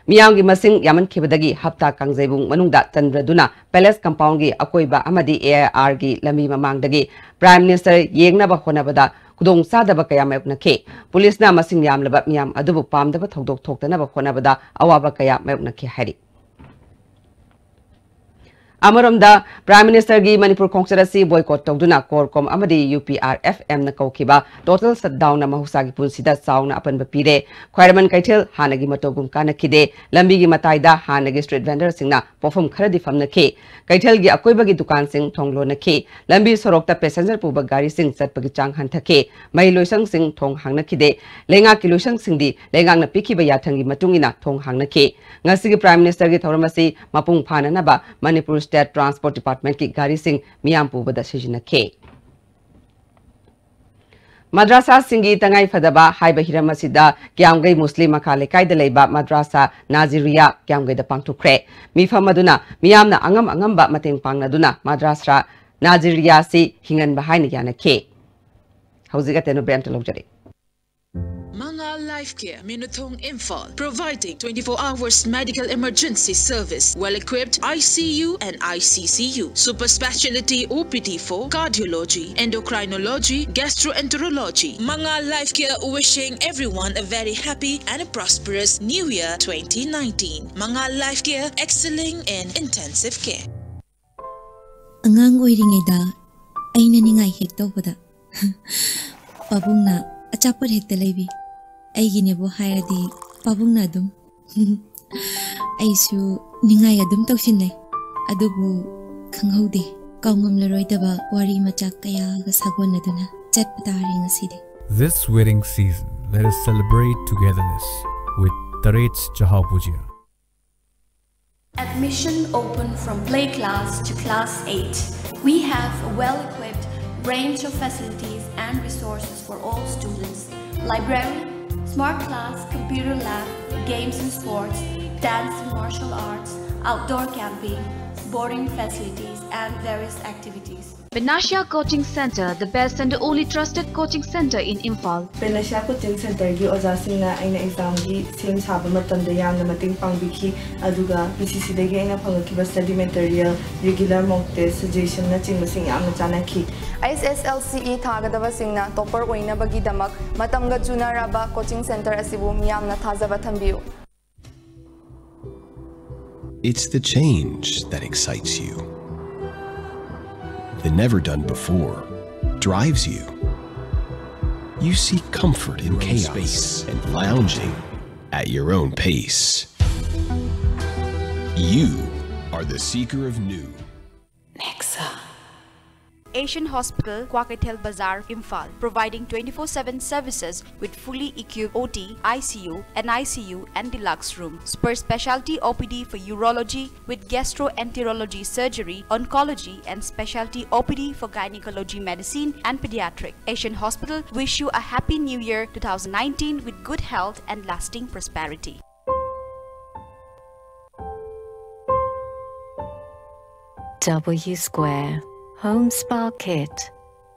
ꯃꯤꯌꯥꯝꯒꯤ ꯃꯁꯤꯡ ꯌꯥꯝꯃꯟꯈꯤꯕꯗꯒꯤ ꯍꯞꯇꯥ ꯀꯥꯡꯖꯩꯕꯨꯡ ꯃꯅꯨꯡꯗ ꯆꯟꯗ꯭ꯔꯗꯨꯅ Palace Compoundꯒꯤ ꯑꯀꯣꯏꯕ ꯑꯃꯗꯤ A I Rꯒꯤ ꯂꯝꯕꯤ ꯃꯃꯥꯡꯗꯒꯤ Prime Minister ꯌꯦꯡꯅꯕ ꯍꯣꯠꯅꯕꯗ ꯈꯨꯗꯣꯡꯆꯥꯗꯕ ꯀꯌꯥ ꯃꯥꯌꯣꯛꯅꯈꯤ꯫ ꯄꯨꯂꯤꯁꯅ ꯃꯁꯤꯡ ꯌꯥꯝꯂꯕ ꯃꯤꯌꯥꯝ ꯑꯗꯨꯕꯨ ꯄꯥꯝꯗꯕ ꯊꯧꯗꯣꯛ ꯊꯣꯛꯇꯅꯕ ꯍꯣꯠꯅꯕꯗ ꯑꯋꯥꯕ ꯀꯌꯥ ꯃꯥꯌꯣꯛꯅꯈꯤ ꯍꯥꯏꯔꯤ꯫ ꯑꯃꯔꯣꯝꯗ, Prime Ministerꯒꯤ ꯃꯅꯤꯄꯨꯔ ꯈꯣꯡꯆꯠ ꯑꯁꯤ boycott ꯇꯧꯗꯨꯅ CORCOM ꯑꯃꯗꯤ U P R F Mꯅ ꯀꯧꯈꯤꯕ total shutdownꯅ ꯃꯍꯧꯁꯥꯒꯤ ꯄꯨꯟꯁꯤꯗ ꯆꯥꯎꯅ ꯑꯄꯟꯕ ꯄꯤꯔꯦ꯫ ꯈ꯭ꯋꯥꯏꯔꯝꯕꯟ ꯀꯩꯊꯦꯜ ꯍꯥꯟꯅꯒꯤ ꯃꯇꯧꯒꯨꯝ ꯀꯥꯅꯈꯤꯗꯦ꯫ ꯂꯝꯕꯤꯒꯤ ꯃꯇꯥꯏꯗ ꯍꯥꯟꯅꯒꯤ street vendorꯁꯤꯡꯅ ꯄꯣꯠꯐꯝ ꯈꯔꯗꯤ ꯐꯝꯅꯈꯤ꯫ ꯀꯩꯊꯦꯜꯒꯤ ꯑꯀꯣꯏꯕꯒꯤ ꯗꯨꯀꯥꯟꯁꯤꯡ ꯊꯣꯡ ꯂꯣꯟꯅꯈꯤ꯫ ꯂꯝꯕꯤ ꯁꯣꯔꯣꯛꯇ passenger ꯄꯨꯕ ꯒꯥꯔꯤꯁꯤꯡ ꯆꯠꯄꯒꯤ ꯆꯥꯡ ꯍꯟꯊꯈꯤ꯫ ꯃꯍꯩ ꯂꯣꯏꯁꯪꯁꯤꯡ ꯊꯣꯡ ꯍꯥꯡꯅꯈꯤꯗꯦ꯫ ꯂꯩꯉꯥꯛꯀꯤ ꯂꯣꯏꯁꯪꯁꯤꯡꯗꯤ ꯂꯩꯉꯥꯛꯅ ꯄꯤꯈꯤꯕ ꯌꯥꯊꯪꯒꯤ ꯃꯇꯨꯡ ꯏꯟꯅ ꯊꯣꯡ ꯍꯥꯡꯅꯈꯤ꯫ ꯉꯁꯤꯒꯤ Prime Ministerꯒꯤ ꯊꯧꯔꯝ ꯑꯁꯤ ꯃꯄꯨꯡ ꯐꯥꯅꯅꯕ ꯃꯅꯤꯄꯨꯔ State Transport Departmentꯀꯤ ꯒꯥꯔꯤꯁꯤꯡ ꯃꯤꯌꯥꯝ ꯄꯨꯕꯗ ꯁꯤꯖꯤꯟꯅꯈꯤ꯫ ꯃꯗ꯭ꯔꯥꯁꯥꯁꯤꯡꯒꯤ ꯇꯉꯥꯏ ꯐꯗꯕ ꯍꯥꯏꯕ ꯍꯤꯔꯝ ꯑꯁꯤꯗ ꯀ꯭ꯌꯥꯝꯒꯩ ꯃꯨꯁꯂꯤꯝ ꯃꯈꯥ ꯂꯩꯀꯥꯏꯗ ꯂꯩꯕ ꯃꯗ꯭ꯔꯥꯁꯥ ꯅꯥꯖꯤꯔꯤꯌꯥ ꯀ꯭ꯌꯥꯝꯒꯩꯗ ꯄꯥꯡꯊꯣꯛꯈ꯭ꯔꯦ꯫ ꯃꯤꯐꯝ ꯑꯗꯨꯅ ꯃꯤꯌꯥꯝꯅ ꯑꯉꯝ ꯑꯉꯝꯕ ꯃꯇꯦꯡ ꯄꯥꯡꯅꯗꯨꯅ ꯃꯗ꯭ꯔꯥꯁꯥ ꯅꯥꯖꯤꯔꯤꯌꯥꯁꯤ ꯍꯤꯡꯍꯟꯕ ꯍꯥꯏꯅ ꯌꯥꯅꯈꯤ꯫ ꯍꯧꯖꯤꯛ ꯑꯇꯦꯟꯕ break ꯑꯃꯇ ꯂꯧꯖꯔꯤ꯫ Mangal Life Care, Minuthong, Imphal, providing twenty-four hours medical emergency service, well-equipped I C U and I C C U, super specialty O P D for cardiology, endocrinology, gastroenterology. Mangal Life Care wishing everyone a very happy and a prosperous New Year twenty nineteen. Mangal Life Care, excelling in intensive care. ꯑꯉꯥꯡ ꯑꯣꯏꯔꯤꯉꯩꯗ ꯑꯩꯅ ꯅꯤꯡꯉꯥꯏ ꯍꯦꯛ ꯇꯧꯕꯗ ꯄꯥꯕꯨꯡꯅ ꯑꯆꯥꯄꯣꯠ ꯍꯦꯛꯇ ꯂꯩꯕꯤ꯫ ꯑꯩꯒꯤꯅꯦꯕꯨ ꯍꯥꯏꯔꯗꯤ ꯄꯥꯕꯨꯡꯅ ꯑꯗꯨꯝ꯫ ꯑꯩꯁꯨ ꯅꯤꯡꯉꯥꯏ ꯑꯗꯨꯝ ꯇꯧꯁꯤꯟꯅꯩ꯫ ꯑꯗꯨꯕꯨ ꯈꯪꯍꯧꯗꯦ, ꯀꯥꯎꯉꯝꯂꯔꯣꯏꯗꯕ ꯋꯥꯔꯤ ꯃꯆꯥ ꯀꯌꯥꯒ ꯁꯥꯒꯣꯟꯅꯗꯨꯅ ꯆꯠꯄ ꯇꯥꯔꯦ ꯉꯁꯤꯗꯤ꯫ This wedding season, let us celebrate togetherness with Tarets Chahao Bhujia. Admission open from play class to class eight. We have a well-equipped range of facilities and resources for all students. Library, Smart class, computer lab, games and sports, dance and martial arts, outdoor camping, boarding facilities, and various activities. Panacea Coaching Center, the best and only trusted coaching center in Imphal. Panacea Coaching Centerꯒꯤ ꯑꯣꯖꯥꯁꯤꯡꯅ ꯑꯩꯅ ꯑꯦꯛꯖꯥꯝꯒꯤ ꯁꯦꯝ ꯁꯥꯕ ꯃꯇꯝꯗ ꯌꯥꯝꯅ ꯃꯇꯦꯡ ꯄꯥꯡꯕꯤꯈꯤ, ꯑꯗꯨꯒ ꯄꯤ ꯁꯤ ꯁꯤꯗꯒꯤ ꯑꯩꯅ ꯐꯪꯉꯛꯈꯤꯕ study material, regular mock test, suggestionꯅꯆꯤꯡꯕꯁꯤꯡ ꯌꯥꯝꯅ ꯆꯥꯟꯅꯈꯤ꯫ ꯑꯦꯁ ꯑꯦꯁ ꯑꯦꯜ ꯁꯤ ꯏ ꯊꯥꯒꯗꯕꯁꯤꯡꯅ topper ꯑꯣꯏꯅꯕꯒꯤꯗꯃꯛ ꯃꯇꯝꯒ ꯆꯨꯅꯔꯕ coaching center ꯑꯁꯤꯕꯨ ꯃꯤꯌꯥꯝꯅ ꯊꯥꯖꯕ ꯊꯝꯕꯤꯌꯨ꯫ It's the change that excites you. The never done before drives you. You seek comfort in chaos and lounging at your own pace. You are the seeker of new. Asian Hospital, Kwakeithel Bazar, Imphal, providing twenty-four seven services with fully equipped O T, I C U, N I C U, and deluxe room. Super specialty O P D for urology with gastroenterology surgery, oncology, and specialty O P D for gynecology medicine and pediatric. Asian Hospital wish you a happy new year two thousand nineteen with good health and lasting prosperity. W Square Home Spa Kit.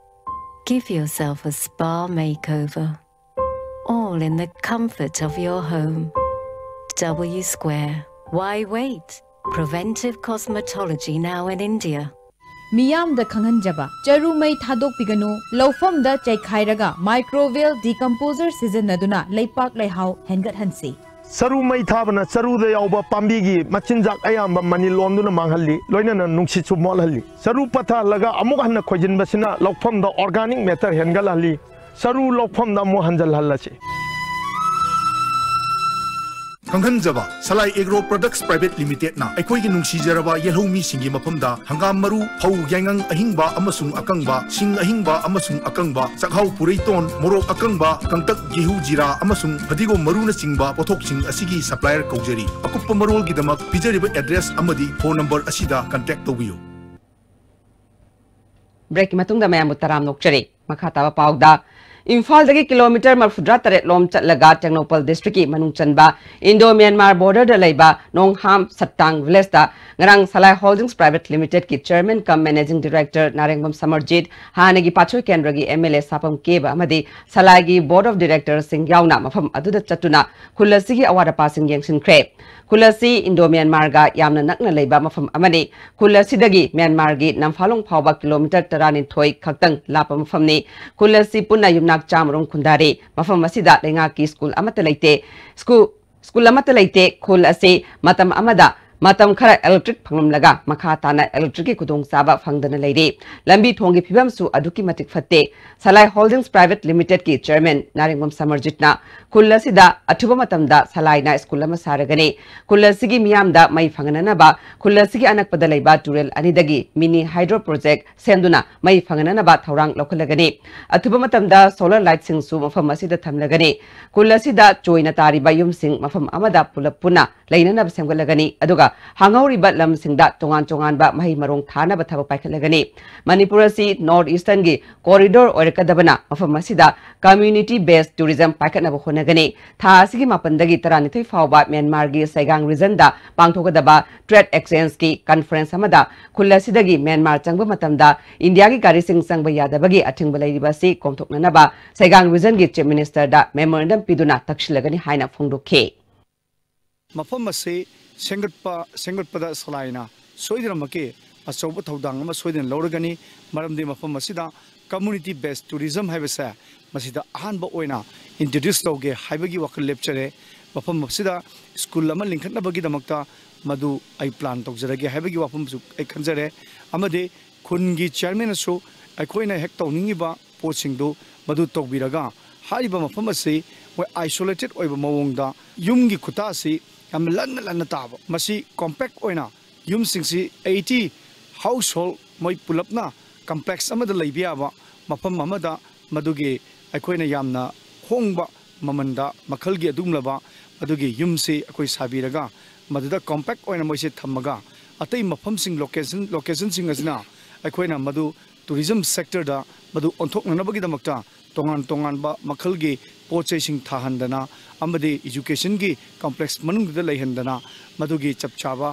Give yourself a spa makeover, all in the comfort of your home. W Square. Why wait? Preventive cosmetology now in India. ꯃꯤꯌꯥꯝꯗ ꯈꯪꯍꯟꯖꯕ, ꯆꯔꯨ ꯃꯩ ꯊꯥꯗꯣꯛꯄꯤꯒꯅꯨ, ꯂꯧꯐꯝꯗ ꯆꯩꯈꯥꯏꯔꯒ microbial decomposer ꯁꯤꯖꯤꯟꯅꯗꯨꯅ ꯂꯩꯄꯥꯛ ꯂꯩꯍꯥꯎ ꯍꯦꯟꯒꯠꯍꯟꯁꯤ꯫ ꯆꯔꯨ ꯃꯩ ꯊꯥꯕꯅ ꯆꯔꯨꯗ ꯌꯥꯎꯕ ꯄꯥꯝꯕꯤꯒꯤ ꯃꯆꯤꯟꯖꯥꯛ ꯑꯌꯥꯝꯕ ꯃꯅꯤꯜ ꯑꯣꯟꯗꯨꯅ ꯃꯥꯡꯍꯜꯂꯤ, ꯂꯣꯏꯅꯅ ꯅꯨꯡꯁꯤꯠꯁꯨ ꯃꯣꯠꯍꯜꯂꯤ꯫ ꯆꯔꯨ ꯄꯠꯊꯍꯜꯂꯒ ꯑꯃꯨꯛ ꯍꯟꯅ ꯈꯣꯏꯖꯤꯟꯕꯁꯤꯅ ꯂꯧꯐꯝꯗ organic matter ꯍꯦꯟꯒꯠꯍꯜꯂꯤ꯫ ꯆꯔꯨ ꯂꯧꯐꯝꯗ ꯑꯃꯨꯛ ꯍꯟꯖꯤꯜꯍꯜꯂꯁꯤ꯫ ꯈꯪꯍꯟꯖꯕ, ꯁꯂꯥꯏ ꯑꯦꯒ꯭ꯔꯣ ꯄ꯭ꯔꯗꯛꯁ ꯄ꯭ꯔꯥꯏꯚꯦꯠ ꯂꯤꯃꯤꯇꯦꯗꯅ ꯑꯩꯈꯣꯏꯒꯤ ꯅꯨꯡꯁꯤꯖꯔꯕ ꯌꯦꯜꯍꯧꯃꯤꯁꯤꯡꯒꯤ ꯃꯐꯝꯗ ꯍꯪꯒꯥꯝ ꯃꯔꯨ, ꯐꯧ, ꯌꯥꯏꯉꯪ ꯑꯍꯤꯡꯕ ꯑꯃꯁꯨꯡ ꯑꯀꯪꯕ, ꯁꯤꯡ ꯑꯍꯤꯡꯕ ꯑꯃꯁꯨꯡ ꯑꯀꯪꯕ, ꯆꯥꯛꯍꯥꯎ, ꯄꯨꯔꯩꯇꯣꯟ, ꯃꯣꯔꯣꯛ ꯑꯀꯪꯕ, ꯀꯪꯇꯛ, ꯒꯦꯍꯨ, ꯖꯤꯔꯥ ꯑꯃꯁꯨꯡ ꯐꯗꯤꯒꯣꯝ ꯃꯔꯨꯅꯆꯤꯡꯕ ꯄꯣꯠꯊꯣꯛꯁꯤꯡ ꯑꯁꯤꯒꯤ supplier ꯀꯧꯖꯔꯤ꯫ ꯑꯀꯨꯞꯄ ꯃꯔꯣꯜꯒꯤꯗꯃꯛ ꯄꯤꯖꯔꯤꯕ address ꯑꯃꯗꯤ phone number ꯑꯁꯤꯗ contact ꯇꯧꯕꯤꯌꯨ꯫ Breakꯀꯤ ꯃꯇꯨꯡꯗ ꯃꯌꯥꯝꯕꯨ ꯇꯔꯥꯝꯅ ꯑꯣꯛꯆꯔꯤ꯫ ꯃꯈꯥ ꯇꯥꯕ ꯄꯥꯎꯗ, ꯏꯝꯐꯥꯜꯗꯒꯤ ꯀꯤꯂꯣꯃꯤꯇꯔ ꯃꯔꯐꯨꯇꯔꯥ ꯇꯔꯦꯠ ꯂꯣꯝ ꯆꯠꯂꯒ ꯇꯦꯡꯅꯧꯄꯜ ꯗꯤꯁꯇ꯭ꯔꯤꯛꯀꯤ ꯃꯅꯨꯡ ꯆꯟꯕ ꯏꯟꯗꯣ ꯃ꯭ꯌꯥꯟꯃꯥꯔ ꯕꯣꯔꯗꯔꯗ ꯂꯩꯕ ꯅꯣꯡꯍꯥꯝ ꯁꯠꯇꯥꯡ ꯚꯤꯂꯦꯖꯇ ꯉꯔꯥꯡ ꯁꯂꯥꯏ ꯍꯣꯜꯗꯤꯡꯁ ꯄ꯭ꯔꯥꯏꯚꯦꯠ ꯂꯤꯃꯤꯇꯦꯗꯀꯤ ꯆꯦꯌꯔꯃꯦꯟ ꯀꯝ ꯃꯦꯅꯦꯖꯤꯡ ꯗꯤꯔꯦꯛꯇꯔ ꯅꯥꯔꯦꯡꯕꯝ ꯁꯃꯔꯖꯤꯠ, ꯍꯥꯟꯅꯒꯤ ꯄꯥꯠꯁꯣꯏ ꯀꯦꯟꯗ꯭ꯔꯒꯤ ꯑꯦꯝ ꯑꯦꯜ ꯑꯦ ꯁꯥꯄꯝ ꯀꯦꯕ ꯑꯃꯗꯤ ꯁꯂꯥꯏꯒꯤ ꯕꯣꯔꯗ ꯑꯣꯐ ꯗꯤꯔꯦꯛꯇꯔꯁꯤꯡ ꯌꯥꯎꯅ ꯃꯐꯝ ꯑꯗꯨꯗ ꯆꯠꯇꯨꯅ ꯈꯨꯜ ꯑꯁꯤꯒꯤ ꯑꯋꯥꯠ ꯑꯄꯥꯁꯤꯡ ꯌꯦꯡꯁꯤꯟꯈ꯭ꯔꯦ꯫ ꯈꯨꯜ ꯑꯁꯤ ꯏꯟꯗꯣ ꯃ꯭ꯌꯥꯟꯃꯥꯔꯒ ꯌꯥꯝꯅ ꯅꯛꯅ ꯂꯩꯕ ꯃꯐꯝ ꯑꯃꯅꯤ꯫ ꯈꯨꯜ ꯑꯁꯤꯗꯒꯤ ꯃ꯭ꯌꯥꯟꯃꯥꯔꯒꯤ ꯅꯝꯐꯥꯂꯣꯡ ꯐꯥꯎꯕ ꯀꯤꯂꯣꯃꯤꯇꯔ ꯇꯔꯥꯅꯤꯊꯣꯏ ꯈꯛꯇꯪ ꯂꯥꯞꯄ ꯃꯐꯝꯅꯤ꯫ ꯈꯨꯜ ꯑꯁꯤ ꯄꯨꯟꯅ ꯌꯨꯝꯅꯥꯛ ꯆꯥꯝꯃꯔꯣꯝ ꯈꯨꯟꯗꯥꯔꯤ꯫ ꯃꯐꯝ ꯑꯁꯤꯗ ꯂꯩꯉꯥꯛꯀꯤ ꯁ꯭ꯀꯨꯜ ꯑꯃꯠꯇ ꯂꯩꯇꯦ꯫ ꯁ꯭ꯀꯨꯜ, ꯁ꯭ꯀꯨꯜ ꯑꯃꯠꯇ ꯂꯩꯇꯦ꯫ ꯈꯨꯜ ꯑꯁꯤ ꯃꯇꯝ ꯑꯃꯗ, ꯃꯇꯝ ꯈꯔ ꯏꯂꯦꯛꯇ꯭ꯔꯤꯛ ꯐꯪꯂꯝꯂꯒ ꯃꯈꯥ ꯇꯥꯅ ꯏꯂꯦꯛꯇ꯭ꯔꯤꯛꯀꯤ ꯈꯨꯗꯣꯡꯆꯥꯕ ꯐꯪꯗꯅ ꯂꯩꯔꯤ꯫ ꯂꯝꯕꯤ ꯊꯣꯡꯒꯤ ꯐꯤꯕꯝꯁꯨ ꯑꯗꯨꯛꯀꯤ ꯃꯇꯤꯛ ꯐꯠꯇꯦ꯫ ꯁꯂꯥꯏ ꯍꯣꯜꯗꯤꯡꯁ ꯄ꯭ꯔꯥꯏꯚꯦꯠ ꯂꯤꯃꯤꯇꯦꯗꯀꯤ ꯆꯦꯌꯔꯃꯦꯟ ꯅꯥꯔꯦꯡꯕꯝ ꯁꯃꯔꯖꯤꯠꯅ ꯈꯨꯜ ꯑꯁꯤꯗ ꯑꯊꯨꯕ ꯃꯇꯝꯗ ꯁꯂꯥꯏꯅ ꯁ꯭ꯀꯨꯜ ꯑꯃ ꯁꯥꯔꯒꯅꯤ꯫ ꯈꯨꯜ ꯑꯁꯤꯒꯤ ꯃꯤꯌꯥꯝꯗ ꯃꯩ ꯐꯪꯍꯟꯅꯅꯕ ꯈꯨꯜ ꯑꯁꯤꯒꯤ ꯑꯅꯛꯄꯗ ꯂꯩꯕ ꯇꯨꯔꯦꯜ ꯑꯅꯤꯗꯒꯤ ꯃꯤꯅꯤ ꯍꯥꯏꯗ꯭ꯔꯣ ꯄ꯭ꯔꯣꯖꯦꯛ ꯁꯦꯝꯗꯨꯅ ꯃꯩ ꯐꯪꯍꯟꯅꯅꯕ ꯊꯧꯔꯥꯡ ꯂꯧꯈꯠꯂꯒꯅꯤ꯫ ꯑꯊꯨꯕ ꯃꯇꯝꯗ ꯁꯣꯂꯔ ꯂꯥꯏꯠꯁꯤꯡꯁꯨ ꯃꯐꯝ ꯑꯁꯤꯗ ꯊꯝꯂꯒꯅꯤ꯫ ꯈꯨꯜ ꯑꯁꯤꯗ ꯆꯣꯏꯅ ꯇꯥꯔꯤꯕ ꯌꯨꯝꯁꯤꯡ ꯃꯐꯝ ꯑꯃꯗ ꯄꯨꯂꯞ ꯄꯨꯟꯅ ꯂꯩꯅꯅꯕ ꯁꯦꯝꯒꯠꯂꯒꯅꯤ꯫ ꯑꯗꯨꯒ ꯍꯥꯡꯍꯧꯔꯤꯕ ꯂꯝꯁꯤꯡꯗ ꯇꯣꯉꯥꯟ ꯇꯣꯉꯥꯟꯕ ꯃꯍꯩ ꯃꯔꯣꯡ ꯊꯥꯅꯕ ꯊꯕꯛ ꯄꯥꯏꯈꯠꯂꯒꯅꯤ꯫ ꯃꯅꯤꯄꯨꯔ ꯑꯁꯤ ꯅꯣꯔꯠ ꯏꯁꯇꯔꯟꯒꯤ ꯀꯣꯔꯤꯗꯣꯔ ꯑꯣꯏꯔꯛꯀꯗꯕꯅ ꯃꯐꯝ ꯑꯁꯤꯗ ꯀꯝꯃ꯭ꯌꯨꯅꯤꯇꯤ ꯕꯦꯁ ꯇꯨꯔꯤꯖꯝ ꯄꯥꯏꯈꯠꯅꯕ ꯍꯣꯠꯅꯒꯅꯤ꯫ ꯊꯥ ꯑꯁꯤꯒꯤ ꯃꯥꯄꯟꯗꯒꯤ ꯇꯔꯥꯅꯤꯊꯣꯏ ꯐꯥꯎꯕ ꯃ꯭ꯌꯥꯟꯃꯥꯔꯒꯤ ꯁꯩꯒꯥꯡ ꯔꯤꯖꯟꯗ ꯄꯥꯡꯊꯣꯛꯀꯗꯕ ꯇ꯭ꯔꯦꯗ ꯑꯦꯛꯁꯆꯦꯟꯖꯀꯤ ꯀꯟꯐꯔꯦꯟꯁ ꯑꯃꯗ ꯈꯨꯜ ꯑꯁꯤꯗꯒꯤ ꯃ꯭ꯌꯥꯟꯃꯥꯔ ꯆꯪꯕ ꯃꯇꯝꯗ ꯏꯟꯗꯤꯌꯥꯒꯤ ꯒꯥꯔꯤꯁꯤꯡ ꯆꯪꯕ ꯌꯥꯗꯕꯒꯤ ꯑꯊꯤꯡꯕ ꯂꯩꯔꯤꯕ ꯑꯁꯤ ꯀꯣꯝꯊꯣꯛꯅꯅꯕ ꯁꯩꯒꯥꯡ ꯔꯤꯖꯟꯒꯤ ꯆꯤꯐ ꯃꯤꯅꯤꯁꯇꯔꯗ ꯃꯦꯃꯣꯔꯦꯟꯗꯝ ꯄꯤꯗꯨꯅ ꯇꯛꯁꯤꯜꯂꯒꯅꯤ ꯍꯥꯏꯅ ꯐꯣꯡꯗꯣꯛꯈꯤ꯫ ꯃꯐꯝ ꯑꯁꯤ ꯁꯦꯝꯒꯠꯄ, ꯁꯦꯝꯒꯠꯄꯗ ꯁꯂꯥꯏꯅ ꯁꯣꯏꯗꯅꯃꯛꯀꯤ ꯑꯆꯧꯕ ꯊꯧꯗꯥꯡ ꯑꯃ ꯁꯣꯏꯗꯅ ꯂꯧꯔꯒꯅꯤ꯫ ꯃꯔꯝꯗꯤ ꯃꯐꯝ ꯑꯁꯤꯗ ꯀꯝꯃ꯭ꯌꯨꯅꯤꯇꯤ ꯕꯦꯁ ꯇꯨꯔꯤꯖꯝ ꯍꯥꯏꯕꯁꯦ ꯃꯁꯤꯗ ꯑꯍꯥꯟꯕ ꯑꯣꯏꯅ ꯏꯟꯇ꯭ꯔꯣꯗ꯭ꯌꯨꯁ ꯇꯧꯒꯦ ꯍꯥꯏꯕꯒꯤ ꯋꯥꯈꯜ ꯂꯦꯞꯆꯔꯦ꯫ ꯃꯐꯝ ꯑꯁꯤꯗ ꯁ꯭ꯀꯨꯜ ꯑꯃ ꯂꯤꯡꯈꯠꯅꯕꯒꯤꯗꯃꯛꯇ ꯃꯗꯨ ꯑꯩ ꯄ꯭ꯂꯥꯟ ꯇꯧꯖꯔꯒꯦ ꯍꯥꯏꯕꯒꯤ ꯋꯥꯐꯝꯁꯨ ꯑꯩ ꯈꯟꯖꯔꯦ꯫ ꯑꯃꯗꯤ ꯈꯨꯟꯒꯤ ꯆꯤꯌꯔꯃꯦꯟꯅꯁꯨ ꯑꯩꯈꯣꯏꯅ ꯍꯦꯛ ꯇꯧꯅꯤꯡꯉꯤꯕ ꯄꯣꯠꯁꯤꯡꯗꯨ ꯃꯗꯨ ꯇꯧꯕꯤꯔꯒ, ꯍꯥꯏꯔꯤꯕ ꯃꯐꯝ ꯑꯁꯤ ꯃꯣꯏ ꯑꯥꯏꯁꯣꯂꯦꯇꯦꯠ ꯑꯣꯏꯕ ꯃꯑꯣꯡꯗ ꯌꯨꯝꯒꯤ ꯈꯨꯇꯥ ꯑꯁꯤ ꯌꯥꯝꯅ ꯂꯟꯅ ꯂꯟꯅ ꯇꯥꯕ, ꯃꯁꯤ ꯀꯣꯝꯄꯦꯛ ꯑꯣꯏꯅ ꯌꯨꯝꯁꯤꯡꯁꯤ ꯑꯩꯠꯇꯤ ꯍꯥꯎꯁ ꯍꯣꯜ ꯃꯣꯏ ꯄꯨꯂꯞꯅ ꯀꯝꯄ꯭ꯂꯦꯛꯁ ꯑꯃꯗ ꯂꯩꯕ ꯌꯥꯕ ꯃꯐꯝ ꯑꯃꯗ ꯃꯗꯨꯒꯤ ꯑꯩꯈꯣꯏꯅ ꯌꯥꯝꯅ ꯍꯣꯡꯕ ꯃꯃꯟꯗ ꯃꯈꯜꯒꯤ ꯑꯗꯨꯒꯨꯝꯂꯕ ꯑꯗꯨꯒꯤ ꯌꯨꯝꯁꯤ ꯑꯩꯈꯣꯏ ꯁꯥꯕꯤꯔꯒ ꯃꯗꯨꯗ ꯀꯣꯝꯄꯦꯛ ꯑꯣꯏꯅ ꯃꯣꯏꯁꯦ ꯊꯝꯃꯒ ꯑꯇꯩ ꯃꯐꯝꯁꯤꯡ ꯂꯣꯀꯦꯁꯟ, ꯂꯣꯀꯦꯁꯟꯁꯤꯡ ꯑꯁꯤꯅ ꯑꯩꯈꯣꯏꯅ ꯃꯗꯨ ꯇꯨꯔꯤꯖꯝ ꯁꯦꯛꯇꯔꯗ ꯃꯗꯨ ꯑꯣꯟꯊꯣꯛꯅꯅꯕꯒꯤꯗꯃꯛꯇ ꯇꯣꯉꯥꯟ ꯇꯣꯉꯥꯟꯕ ꯃꯈꯜꯒꯤ ꯄꯣꯠ ꯆꯩꯁꯤꯡ ꯊꯥꯍꯟꯗꯅ ꯑꯃꯗꯤ ꯏꯖꯨꯀꯦꯁꯟꯒꯤ ꯀꯝꯄ꯭ꯂꯦꯛꯁ ꯃꯅꯨꯡꯗꯨꯗ ꯂꯩꯍꯟꯗꯅ ꯃꯗꯨꯒꯤ ꯆꯞ ꯆꯥꯕ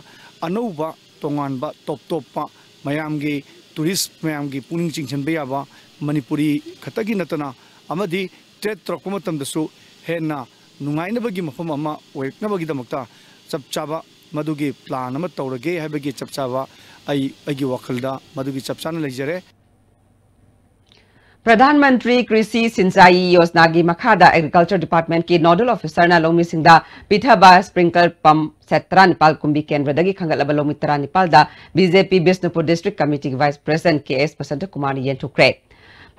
ꯑꯅꯧꯕ ꯇꯣꯉꯥꯟꯕ ꯇꯣꯞ ꯇꯣꯞꯄ ꯃꯌꯥꯝꯒꯤ ꯇꯨꯔꯤꯁ ꯃꯌꯥꯝꯒꯤ ꯄꯨꯛꯅꯤꯡ ꯆꯤꯡꯁꯤꯟꯕ ꯌꯥꯕ ꯃꯅꯤꯄꯨꯔꯤ ꯈꯛꯇꯒꯤ ꯅꯠꯇꯅ ꯑꯃꯗꯤ ꯇ꯭ꯔꯦꯠ ꯇꯧꯔꯛꯄ ꯃꯇꯝꯗꯁꯨ ꯍꯦꯟꯅ ꯅꯨꯡꯉꯥꯏꯅꯕꯒꯤ ꯃꯐꯝ ꯑꯃ ꯑꯣꯏꯔꯛꯅꯕꯒꯤꯗꯃꯛꯇ ꯆꯞ ꯆꯥꯕ ꯃꯗꯨꯒꯤ ꯄ꯭ꯂꯥꯟ ꯑꯃ ꯇꯧꯔꯒꯦ ꯍꯥꯏꯕꯒꯤ ꯆꯞ ꯆꯥꯕ ꯑꯩ ꯑꯩꯒꯤ ꯋꯥꯈꯜꯗ ꯃꯗꯨꯒꯤ ꯆꯞ ꯆꯥꯅ ꯂꯩꯖꯔꯦ꯫ ꯄ꯭ꯔꯙꯥꯟ ꯃꯟꯇ꯭ꯔꯤ ꯀ꯭ꯔꯤꯁꯤ ꯁꯤꯟꯆꯥꯏ ꯌꯣꯖꯅꯥꯒꯤ ꯃꯈꯥꯗ ꯑꯦꯒ꯭ꯔꯤꯀꯜꯆꯔ ꯗꯤꯄꯥꯔꯠꯃꯦꯟꯠꯀꯤ ꯅꯣꯗꯜ ꯑꯣꯐꯤꯁꯔꯅ ꯂꯧꯃꯤꯁꯤꯡꯗ ꯄꯤꯊꯕ ꯁ꯭ꯄ꯭ꯔꯤꯡꯀꯂꯔ ꯄꯝꯞ ꯁꯦꯠ ꯇꯔꯥꯅꯤꯄꯥꯜ ꯀꯨꯝꯕꯤ ꯀꯦꯟꯗ꯭ꯔꯗꯒꯤ ꯈꯟꯒꯠꯂꯕ ꯂꯧꯃꯤ ꯇꯔꯥꯅꯤꯄꯥꯜꯗ ꯕꯤ ꯖꯦ ꯄꯤ ꯕꯤꯁꯅꯨꯄꯨꯔ ꯗꯤꯁꯇ꯭ꯔꯤꯛ ꯀꯃꯤꯇꯤꯒꯤ ꯚꯥꯏꯁ ꯄ꯭ꯔꯦꯁꯤꯗꯦꯟꯠ ꯀꯦ ꯑꯦꯁ ꯕꯁꯟꯇꯀꯨꯃꯥꯔꯅ ꯌꯦꯟꯊꯣꯛꯈ꯭ꯔꯦ꯫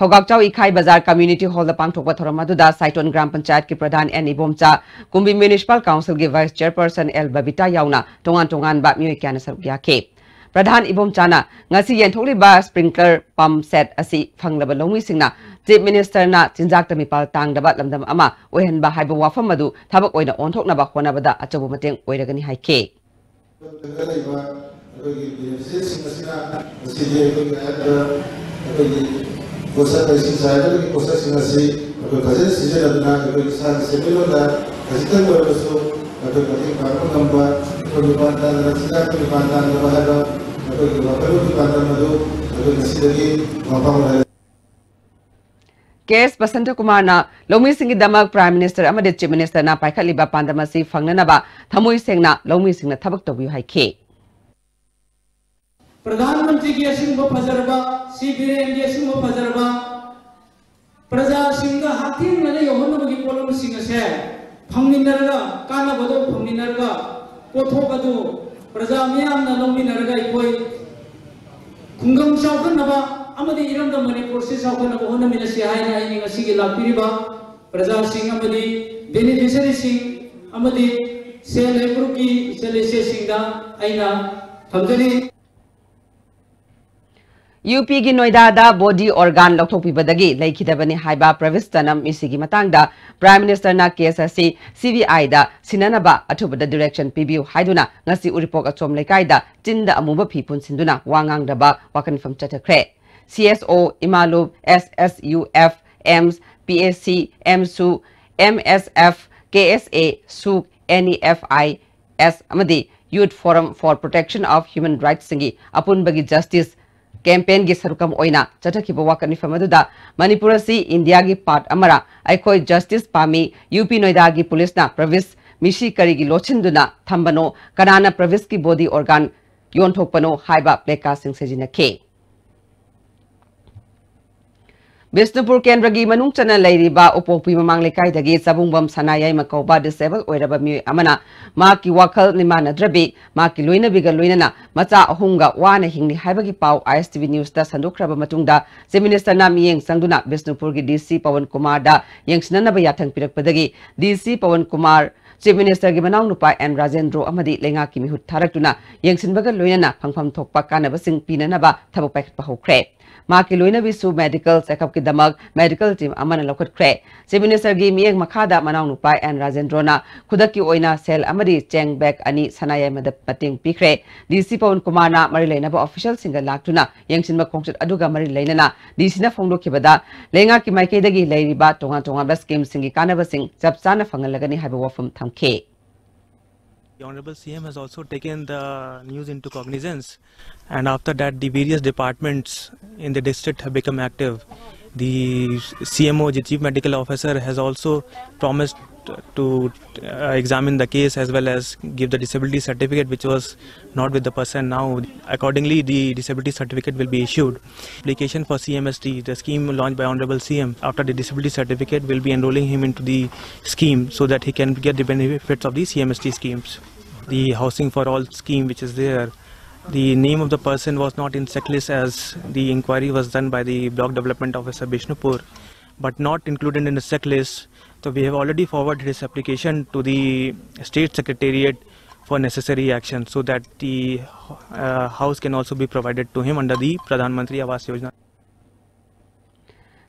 ꯐꯧꯒꯥꯛꯆꯥꯎ ꯏꯈꯥꯏ ꯕꯖꯥꯔ ꯀꯝꯃ꯭ꯌꯨꯅꯤꯇꯤ ꯍꯣꯜꯗ ꯄꯥꯡꯊꯣꯛꯄ ꯊꯧꯔꯝ ꯑꯗꯨꯗ ꯁꯥꯏꯇꯣꯟ ꯒ꯭ꯔꯥꯝ ꯄꯟꯆꯥꯌꯠꯀꯤ ꯄ꯭ꯔꯙꯥꯟ ꯑꯦꯟ ꯏꯕꯣꯝꯆꯥ, ꯀꯨꯝꯕꯤ ꯃ꯭ꯌꯨꯅꯤꯁꯤꯄꯥꯜ ꯀꯥꯎꯟꯁꯤꯜꯒꯤ ꯚꯥꯏꯁ ꯆꯦꯌꯔꯄꯔꯁꯟ ꯑꯦꯜ ꯕꯕꯤꯇꯥ ꯌꯥꯎꯅ ꯇꯣꯉꯥꯟ ꯇꯣꯉꯥꯟꯕ ꯃꯤꯑꯣꯏ ꯀꯌꯥꯅ ꯁꯔꯨꯛ ꯌꯥꯈꯤ꯫ ꯄ꯭ꯔꯙꯥꯟ ꯏꯕꯣꯝꯆꯥꯅ ꯉꯁꯤ ꯌꯦꯟꯊꯣꯛꯂꯤꯕ ꯁ꯭ꯄ꯭ꯔꯤꯡꯀꯂꯔ ꯄꯝꯞ ꯁꯦꯠ ꯑꯁꯤ ꯐꯪꯂꯕ ꯂꯧꯃꯤꯁꯤꯡꯅ ꯆꯤꯐ ꯃꯤꯅꯤꯁꯇꯔꯅ ꯆꯤꯟꯖꯥꯛꯇ ꯃꯤꯄꯥꯜ ꯇꯥꯡꯗꯕ ꯂꯝꯗꯝ ꯑꯃ ꯑꯣꯏꯍꯟꯕ ꯍꯥꯏꯕ ꯋꯥꯐꯝ ꯑꯗꯨ ꯊꯕꯛ ꯑꯣꯏꯅ ꯑꯣꯟꯊꯣꯛꯅꯕ ꯍꯣꯠꯅꯕꯗ ꯑꯆꯧꯕ ꯃꯇꯦꯡ ꯑꯣꯏꯔꯒꯅꯤ ꯍꯥꯏꯈꯤ꯫ ꯂꯩꯕ ꯑꯩꯈꯣꯏꯒꯤ ꯕꯦꯅꯤꯐꯤꯁꯤꯌꯔꯤꯁꯤꯡ ꯑꯁꯤꯅ ꯉꯁꯤꯗꯤ ꯑꯩꯈꯣꯏꯒꯤ ꯍꯥꯏꯔꯤꯕ ꯑꯩꯈꯣꯏꯒꯤ ꯄꯣꯠꯁꯛ ꯏꯁꯤꯡ ꯆꯥꯏꯕꯒꯤ ꯄꯣꯠꯁꯛꯁꯤꯡ ꯑꯁꯤ ꯑꯩꯈꯣꯏ ꯐꯖꯅ ꯁꯤꯖꯤꯟꯅꯗꯨꯅ ꯑꯩꯈꯣꯏ ꯏꯁꯥꯒꯤ ꯁꯦꯟꯃꯤꯠꯂꯣꯟꯗ ꯈꯖꯤꯛꯇꯪ ꯑꯣꯏꯔꯕꯁꯨ ꯑꯩꯈꯣꯏ ꯃꯇꯦꯡ ꯄꯥꯡꯕ ꯉꯝꯕ, ꯑꯩꯈꯣꯏ ꯃꯤꯄꯥꯟ ꯇꯥꯡꯗꯅ ꯆꯤꯟꯖꯥꯛꯀꯤ ꯃꯤꯄꯥꯟ ꯇꯥꯡꯗꯕ ꯍꯥꯏꯕ ꯑꯩꯈꯣꯏꯒꯤ ꯋꯥꯈꯜꯂꯣꯟꯒꯤ ꯄꯥꯟꯗꯝ ꯑꯗꯨ ꯑꯩꯈꯣꯏ ꯉꯁꯤꯗꯒꯤ ꯃꯄꯥꯡꯒꯜ ꯀꯦ ꯑꯦꯁ ꯕꯁꯟꯇꯀꯨꯃꯥꯔꯅ ꯂꯧꯃꯤꯁꯤꯡꯒꯤꯗꯃꯛ ꯄ꯭ꯔꯥꯏꯝ ꯃꯤꯅꯤꯁꯇꯔ ꯑꯃꯗꯤ ꯆꯤꯐ ꯃꯤꯅꯤꯁꯇꯔꯅ ꯄꯥꯏꯈꯠꯂꯤꯕ ꯄꯥꯟꯗꯝ ꯑꯁꯤ ꯐꯪꯅꯅꯕ ꯊꯃꯣꯏ ꯁꯦꯡꯅ ꯂꯧꯃꯤꯁꯤꯡꯅ ꯊꯕꯛ ꯇꯧꯕꯤꯌꯨ ꯍꯥꯏꯈꯤ꯫ ꯄ꯭ꯔꯙꯥꯟ ꯃꯟꯇ꯭ꯔꯤꯒꯤ ꯑꯁꯤꯒꯨꯝꯕ ꯐꯖꯔꯕ, ꯁꯤ ꯕꯤꯔꯦꯟꯒꯤ ꯑꯁꯤꯒꯨꯝꯕ ꯐꯖꯔꯕ, ꯄ꯭ꯔꯖꯥꯁꯤꯡꯗ ꯍꯛꯊꯦꯡꯅꯅ ꯌꯧꯍꯟꯅꯕꯒꯤ ꯄꯣꯠꯂꯝꯁꯤꯡ ꯑꯁꯦ ꯐꯪꯃꯤꯟꯅꯔꯒ, ꯀꯥꯟꯅꯕꯗꯣ ꯐꯪꯃꯤꯟꯅꯔꯒ, ꯄꯣꯠꯊꯣꯛ ꯑꯗꯨ ꯄ꯭ꯔꯖꯥ ꯃꯤꯌꯥꯝꯅ ꯂꯧꯃꯤꯟꯅꯔꯒ ꯑꯩꯈꯣꯏ ꯈꯨꯡꯒꯪ ꯆꯥꯎꯈꯠꯅꯕ ꯑꯃꯗꯤ ꯏꯔꯝꯗꯝ ꯃꯅꯤꯄꯨꯔꯁꯤ ꯆꯥꯎꯈꯠꯅꯕ ꯍꯣꯠꯅꯃꯤꯟꯅꯁꯤ ꯍꯥꯏꯅ ꯑꯩꯅ ꯉꯁꯤꯒꯤ ꯂꯥꯛꯄꯤꯔꯤꯕ ꯄ꯭ꯔꯖꯥꯁꯤꯡ ꯑꯃꯗꯤ ꯕꯦꯅꯤꯐꯤꯁꯔꯤꯁꯤꯡ ꯑꯃꯗꯤ ꯁꯦꯜꯐ ꯍꯦꯜꯞ ꯒ꯭ꯔꯨꯞꯀꯤ ꯏꯆꯜ ꯏꯆꯦꯁꯤꯡꯗ ꯑꯩꯅ ꯊꯝꯖꯔꯤ꯫ ꯌꯨ ꯄꯤꯒꯤ ꯅꯣꯏꯗꯥꯗ ꯕꯣꯗꯤ ꯑꯣꯔꯒꯥꯟ ꯂꯧꯊꯣꯛꯄꯤꯕꯗꯒꯤ ꯂꯩꯈꯤꯗꯕꯅꯤ ꯍꯥꯏꯕ ꯄ꯭ꯔꯚꯤꯁ ꯇꯅꯝ ꯃꯤꯁꯤꯒꯤ ꯃꯇꯥꯡꯗ ꯄ꯭ꯔꯥꯏꯝ ꯃꯤꯅꯤꯁꯇꯔꯅ ꯀꯦꯁ ꯑꯁꯤ ꯁꯤ ꯕꯤ ꯑꯥꯏꯗ ꯁꯤꯟꯅꯅꯕ ꯑꯊꯨꯕꯗ ꯗꯤꯔꯦꯛꯁꯟ ꯄꯤꯕꯤꯌꯨ ꯍꯥꯏꯗꯨꯅ ꯉꯁꯤ ꯎꯔꯤꯄꯣꯛ ꯑꯆꯣꯝ ꯂꯩꯀꯥꯏꯗ ꯆꯤꯟꯗ ꯑꯃꯨꯕ ꯐꯤ ꯄꯨꯟꯁꯤꯟꯗꯨꯅ ꯋꯥ ꯉꯥꯡꯗꯕ ꯋꯥꯀꯟꯐꯝ ꯆꯠꯊꯈ꯭ꯔꯦ꯫ CSO, ꯏꯃꯥꯂꯨꯞ, SSUF, AIMS, PAC, AMSU, MSF, KSA, SUK, NEFI, S ꯑꯃꯗꯤ Youth Forum for Protection of Human Rights ꯁꯤꯡꯒꯤ ꯑꯄꯨꯟꯕꯒꯤ justice campaign ꯒꯤ ꯁꯔꯨꯛ ꯑꯃ ꯑꯣꯏꯅ ꯆꯠꯊꯈꯤꯕ ꯋꯥꯀꯠ ꯃꯤꯐꯝ ꯑꯗꯨꯗ ꯃꯅꯤꯄꯨꯔ ꯑꯁꯤ ꯏꯟꯗꯤꯌꯥꯒꯤ part ꯑꯃꯔ, ꯑꯩꯈꯣꯏ justice ꯄꯥꯝꯃꯤ, UP ꯅꯣꯏꯗꯥꯒꯤ police ꯅ ꯄ꯭ꯔꯕꯤꯁ ꯃꯤꯁꯤ ꯀꯔꯤꯒꯤ ꯂꯣꯠꯁꯤꯟꯗꯨꯅ ꯊꯝꯕꯅꯣ, ꯀꯅꯥꯅ ꯄ꯭ꯔꯕꯤꯁꯀꯤ body organ ꯌꯣꯟꯊꯣꯛꯄꯅꯣ ꯍꯥꯏꯕ placard ꯁꯤꯡ ꯁꯤꯖꯤꯟꯅꯈꯤ꯫ ꯕꯤꯁꯅꯨꯄꯨꯔ ꯀꯦꯟꯗ꯭ꯔꯒꯤ ꯃꯅꯨꯡ ꯆꯟꯅ ꯂꯩꯔꯤꯕ ꯎꯄꯣꯛꯄꯤ ꯃꯃꯥꯡ ꯂꯩꯀꯥꯏꯗꯒꯤ ꯆꯕꯨꯡꯕꯝ ꯁꯅꯥꯌꯥꯏꯃ ꯀꯧꯕ disabled ꯑꯣꯏꯔꯕ ꯃꯤꯑꯣꯏ ꯑꯃꯅ ꯃꯍꯥꯛꯀꯤ ꯋꯥꯈꯜ ꯃꯤꯃꯥꯟꯅꯗ꯭ꯔꯕꯤ ꯃꯍꯥꯛꯀꯤ ꯂꯣꯏꯅꯕꯤꯒ ꯂꯣꯏꯅꯅ ꯃꯆꯥ ꯑꯍꯨꯝꯒ ꯋꯥꯅ ꯍꯤꯡꯂꯤ ꯍꯥꯏꯕꯒꯤ ꯄꯥꯎ ISTV News ꯇ ꯁꯟꯗꯣꯛꯈ꯭ꯔꯕ ꯃꯇꯨꯡꯗ, Chief Minister ꯅ ꯃꯤꯠꯌꯦꯡ ꯆꯪꯗꯨꯅ ꯕꯤꯁꯅꯨꯄꯨꯔꯒꯤ DC ꯄꯋꯟ ꯀꯨꯃꯥꯔꯗ ꯌꯦꯡꯁꯤꯟꯅꯅꯕ ꯌꯥꯊꯪ ꯄꯤꯔꯛꯄꯗꯒꯤ, DC Pawan Kumar Chief Minister ꯒꯤ ꯃꯅꯥꯎꯅꯨꯄꯥ ꯑꯦꯟ ꯔꯥꯖꯦꯟꯗ꯭ꯔꯣ ꯑꯃꯗꯤ ꯂꯩꯉꯥꯛꯀꯤ ꯃꯤꯍꯨꯠ ꯊꯥꯔꯛꯇꯨꯅ ꯌꯦꯡꯁꯤꯟꯕꯒ ꯂꯣꯏꯅꯅ ꯐꯪꯐꯝ ꯊꯣꯛꯄ ꯀꯥꯟꯅꯕꯁꯤꯡ ꯄꯤꯅꯅꯕ ꯊꯕꯛ ꯄꯥꯏꯈꯠꯄ ꯍꯧꯈ꯭ꯔꯦ꯫ ꯃꯍꯥꯛꯀꯤ ꯂꯣꯏꯅꯕꯤꯁꯨ medical checkup ꯀꯤꯗꯃꯛ medical team ꯑꯃꯅ ꯂꯧꯈꯠꯈ꯭ꯔꯦ꯫ Chief Minister ꯒꯤ ꯃꯤꯠꯌꯦꯡ ꯃꯈꯥꯗ ꯃꯅꯥꯎꯅꯨꯄꯥ ꯑꯦꯟ ꯔꯥꯖꯦꯟꯗ꯭ꯔꯣꯅ ꯈꯨꯗꯛꯀꯤ ꯑꯣꯏꯅ ꯁꯦꯜ ꯑꯃꯗꯤ ꯆꯦꯡ bag ꯑꯅꯤ ꯁꯅꯥꯌꯥꯏꯃꯗ ꯃꯇꯦꯡ ꯄꯤꯈ꯭ꯔꯦ꯫ DC ꯄꯋꯟ ꯀꯨꯃꯥꯔꯅ ꯃꯔꯤ ꯂꯩꯅꯕ official ꯁꯤꯡꯒ ꯂꯥꯛꯇꯨꯅ ꯌꯦꯡꯁꯤꯟꯕ ꯈꯣꯡꯆꯠ ꯑꯗꯨꯒ ꯃꯔꯤ ꯂꯩꯅꯅ DC ꯅ ꯐꯣꯡꯗꯣꯛꯈꯤꯕꯗ, ꯂꯩꯉꯥꯛꯀꯤ ꯃꯥꯏꯀꯩꯗꯒꯤ ꯂꯩꯔꯤꯕ ꯇꯣꯉꯥꯟ ꯇꯣꯉꯥꯟꯕ scheme ꯁꯤꯡꯒꯤ ꯀꯥꯟꯅꯕꯁꯤꯡ ꯆꯞ ꯆꯥꯅ ꯐꯪꯍꯜꯂꯒꯅꯤ ꯍꯥꯏꯕ ꯋꯥꯐꯝ ꯊꯝꯈꯤ꯫ The Honorable C M has also taken the news into cognizance, and after that, the various departments in the district have become active. The C M O, the Chief Medical Officer, has also promised to uh, examine the case as well as give the disability certificate, which was not with the person now. Accordingly, the disability certificate will be issued. Application for C M S T, the scheme launched by Honorable C M, after the disability certificate, will be enrolling him into the scheme so that he can get the benefits of the C M S T schemes. The Housing for All scheme, which is there, the name of the person was not in checklist as the inquiry was done by the Block Development Officer Bishnupur, but not included in the checklist. So we have already forwarded his application to the State Secretariat for necessary action so that the uh, house can also be provided to him under the Pradhan Mantri Awas Yojana.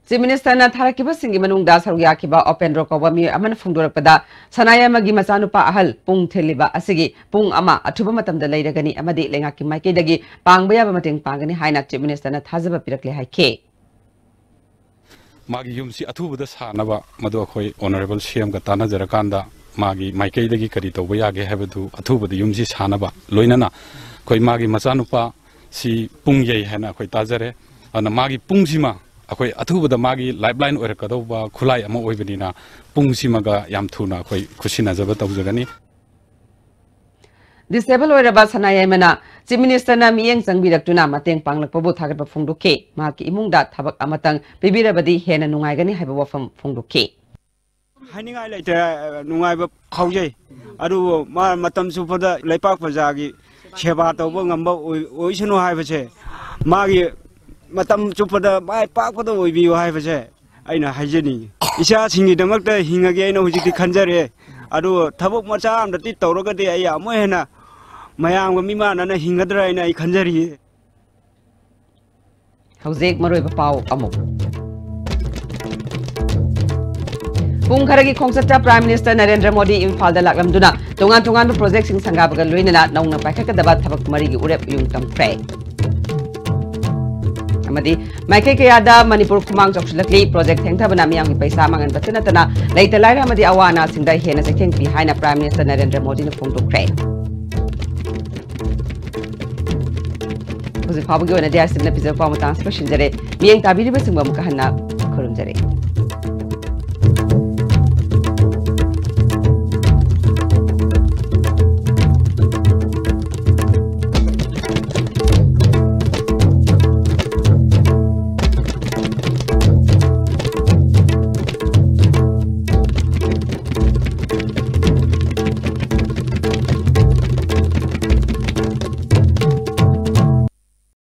Chief Ministerꯅ ꯊꯥꯔꯛꯈꯤꯕꯁꯤꯡꯒꯤ ꯃꯅꯨꯡꯗ ꯁꯔꯨꯛ ꯌꯥꯈꯤꯕ ꯑꯣꯄꯦꯟꯗ꯭ꯔꯣ ꯀꯧꯕ ꯃꯤꯑꯣꯏ ꯑꯃꯅ ꯐꯣꯡꯗꯣꯔꯛꯄꯗ, ꯁꯅꯥꯌꯥꯏꯃꯒꯤ ꯃꯆꯥꯅꯨꯄꯥ ꯑꯍꯜ ꯄꯨꯡ ꯊꯤꯜꯂꯤꯕ ꯑꯁꯤꯒꯤ ꯄꯨꯡ ꯑꯃ ꯑꯊꯨꯕ ꯃꯇꯝꯗ ꯂꯩꯔꯒꯅꯤ ꯑꯃꯗꯤ ꯂꯩꯉꯥꯛꯀꯤ ꯃꯥꯏꯀꯩꯗꯒꯤ ꯄꯥꯡꯕ ꯌꯥꯕ ꯃꯇꯦꯡ ꯄꯥꯡꯒꯅꯤ ꯍꯥꯏꯅ Chief Ministerꯅ ꯊꯥꯖꯕ ꯄꯤꯔꯛꯂꯦ ꯍꯥꯏꯈꯤ꯫ ꯃꯥꯒꯤ ꯌꯨꯝꯁꯤ ꯑꯊꯨꯕꯗ ꯁꯥꯅꯕ ꯃꯗꯨ ꯑꯩꯈꯣꯏ Honourable CMꯒ ꯇꯥꯟꯅꯖꯔꯀꯥꯟꯗ ꯃꯥꯒꯤ ꯃꯥꯏꯀꯩꯗꯒꯤ ꯀꯔꯤ ꯇꯧꯕ ꯌꯥꯒꯦ ꯍꯥꯏꯕꯗꯨ ꯑꯊꯨꯕꯗ ꯌꯨꯝꯁꯤ ꯁꯥꯅꯕ, ꯂꯣꯏꯅꯅ ꯑꯩꯈꯣꯏ ꯃꯥꯒꯤ ꯃꯆꯥꯅꯨꯄꯥ ꯁꯤ ꯄꯨꯡ ꯌꯩ ꯍꯥꯏꯅ ꯑꯩꯈꯣꯏ ꯇꯥꯖꯔꯦ꯫ ꯑꯗꯨꯅ ꯃꯥꯒꯤ ꯄꯨꯡꯁꯤꯃ ꯑꯩꯈꯣꯏ ꯑꯊꯨꯕꯗ ꯃꯥꯒꯤ lifeline ꯑꯣꯏꯔꯛꯀꯗꯧꯕ ꯈꯨꯠꯂꯥꯏ ꯑꯃ ꯑꯣꯏꯕꯅꯤꯅ ꯄꯨꯡꯁꯤꯃꯒ ꯌꯥꯝ ꯊꯨꯅ ꯑꯩꯈꯣꯏ ꯈꯨꯠꯁꯤꯟꯅꯖꯕ ꯇꯧꯖꯒꯅꯤ꯫ Disable ꯑꯣꯏꯔꯕ ꯁꯅꯥꯌꯥꯏꯃꯅ Chief Ministerꯅ ꯃꯤꯠꯌꯦꯡ ꯆꯪꯕꯤꯔꯛꯇꯨꯅ ꯃꯇꯦꯡ ꯄꯥꯡꯂꯛꯄꯕꯨ ꯊꯥꯒꯠꯄ ꯐꯣꯡꯗꯣꯛꯈꯤ꯫ ꯃꯍꯥꯛꯀꯤ ꯏꯃꯨꯡꯗ ꯊꯕꯛ ꯑꯃꯇꯪ ꯄꯤꯕꯤꯔꯕꯗꯤ ꯍꯦꯟꯅ ꯅꯨꯡꯉꯥꯏꯒꯅꯤ ꯍꯥꯏꯕ ꯋꯥꯐꯝ ꯐꯣꯡꯗꯣꯛꯈꯤ꯫ ꯍꯥꯏꯅꯤꯡꯉꯥꯏ ꯂꯩꯇ꯭ꯔꯦ, ꯅꯨꯡꯉꯥꯏꯕ ꯐꯥꯎꯖꯩ꯫ ꯑꯗꯨꯕꯨ ꯃꯥ ꯃꯇꯝ ꯆꯨꯞꯄꯗ ꯂꯩꯄꯥꯛ ꯄ꯭ꯔꯖꯥꯒꯤ ꯁꯦꯕꯥ ꯇꯧꯕ ꯉꯝꯕ ꯑꯣꯏ-, ꯑꯣꯏꯁꯅꯨ ꯍꯥꯏꯕꯁꯦ, ꯃꯥꯒꯤ ꯃꯇꯝ ꯆꯨꯞꯄꯗ ꯃꯥꯏ ꯄꯥꯛꯄꯗ ꯑꯣꯏꯕꯤꯌꯨ ꯍꯥꯏꯕꯁꯦ ꯑꯩꯅ ꯍꯥꯏꯖꯅꯤꯡꯉꯤ꯫ ꯏꯆꯥꯁꯤꯡꯒꯤꯗꯃꯛꯇ ꯍꯤꯡꯉꯒꯦ ꯑꯩꯅ ꯍꯧꯖꯤꯛꯇꯤ ꯈꯟꯖꯔꯦ꯫ ꯑꯗꯨ ꯊꯕꯛ ꯃꯆꯥ ꯑꯃꯗꯤ ꯇꯧꯔꯒꯗꯤ ꯑꯩ ꯑꯃꯨꯛ ꯍꯦꯟꯅ ꯃꯌꯥꯝꯒ ꯃꯤꯃꯥꯟꯅꯅ ꯍꯤꯡꯒꯗ꯭ꯔꯥ ꯍꯥꯏꯅ ꯑꯩ ꯈꯟꯖꯔꯤꯌꯦ꯫ ꯍꯧꯖꯤꯛ ꯃꯔꯨꯑꯣꯏꯕ ꯄꯥꯎ ꯑꯃꯨꯛ꯫ ꯄꯨꯡ ꯈꯔꯒꯤ ꯈꯣꯡꯆꯠꯇ Prime Minister ꯅꯔꯦꯟꯗ꯭ꯔ ꯃꯣꯗꯤ ꯏꯝꯐꯥꯜꯗ ꯂꯥꯛꯂꯝꯗꯨꯅ ꯇꯣꯉꯥꯟ ꯇꯣꯉꯥꯟꯕ ꯄ꯭ꯔꯣꯖꯦꯛꯁꯤꯡ ꯁꯪꯒꯥꯕꯒ ꯂꯣꯏꯅꯅ ꯅꯧꯅ ꯄꯥꯏꯈꯠꯀꯗꯕ ꯊꯕꯛ ꯃꯔꯤꯒꯤ ꯎꯔꯦꯞ ꯌꯨꯝ ꯇꯝꯈ꯭ꯔꯦ꯫ ꯑꯃꯗꯤ ꯃꯥꯏꯀꯩ ꯀꯌꯥꯗ ꯃꯅꯤꯄꯨꯔ ꯈꯨꯃꯥꯡ ꯆꯥꯎꯁꯤꯜꯂꯛꯂꯤ, ꯄ꯭ꯔꯣꯖꯦꯛ ꯊꯦꯡꯊꯕꯅ ꯃꯤꯌꯥꯝꯒꯤ ꯄꯩꯁꯥ ꯃꯥꯡꯍꯟꯕꯇ ꯅꯠꯇꯅ ꯂꯩꯇ ꯂꯥꯏꯔ ꯑꯃꯗꯤ ꯑꯋꯥ ꯑꯅꯥꯁꯤꯡꯗ ꯍꯦꯟꯅ ꯆꯩꯊꯦꯡ ꯄꯤ ꯍꯥꯏꯅ Prime Minister ꯅꯔꯦꯟꯗ꯭ꯔ ꯃꯣꯗꯤꯅ ꯐꯣꯡꯗꯣꯛꯈ꯭ꯔꯦ꯫ ꯍꯧꯖꯤꯛ ꯐꯥꯎꯕꯒꯤ ꯑꯣꯏꯅꯗꯤ ꯑꯁꯤꯅ ꯄꯤꯖꯕ ꯄꯥꯎ ꯃꯇꯥꯡꯁꯤ ꯂꯣꯏꯁꯤꯟꯖꯔꯦ꯫ ꯃꯤꯠꯌꯦꯡ ꯇꯥꯕꯤꯔꯤꯕꯁꯤꯡꯕꯨ ꯑꯃꯨꯛꯀ ꯍꯟꯅ ꯈꯨꯔꯨꯝꯖꯔꯤ꯫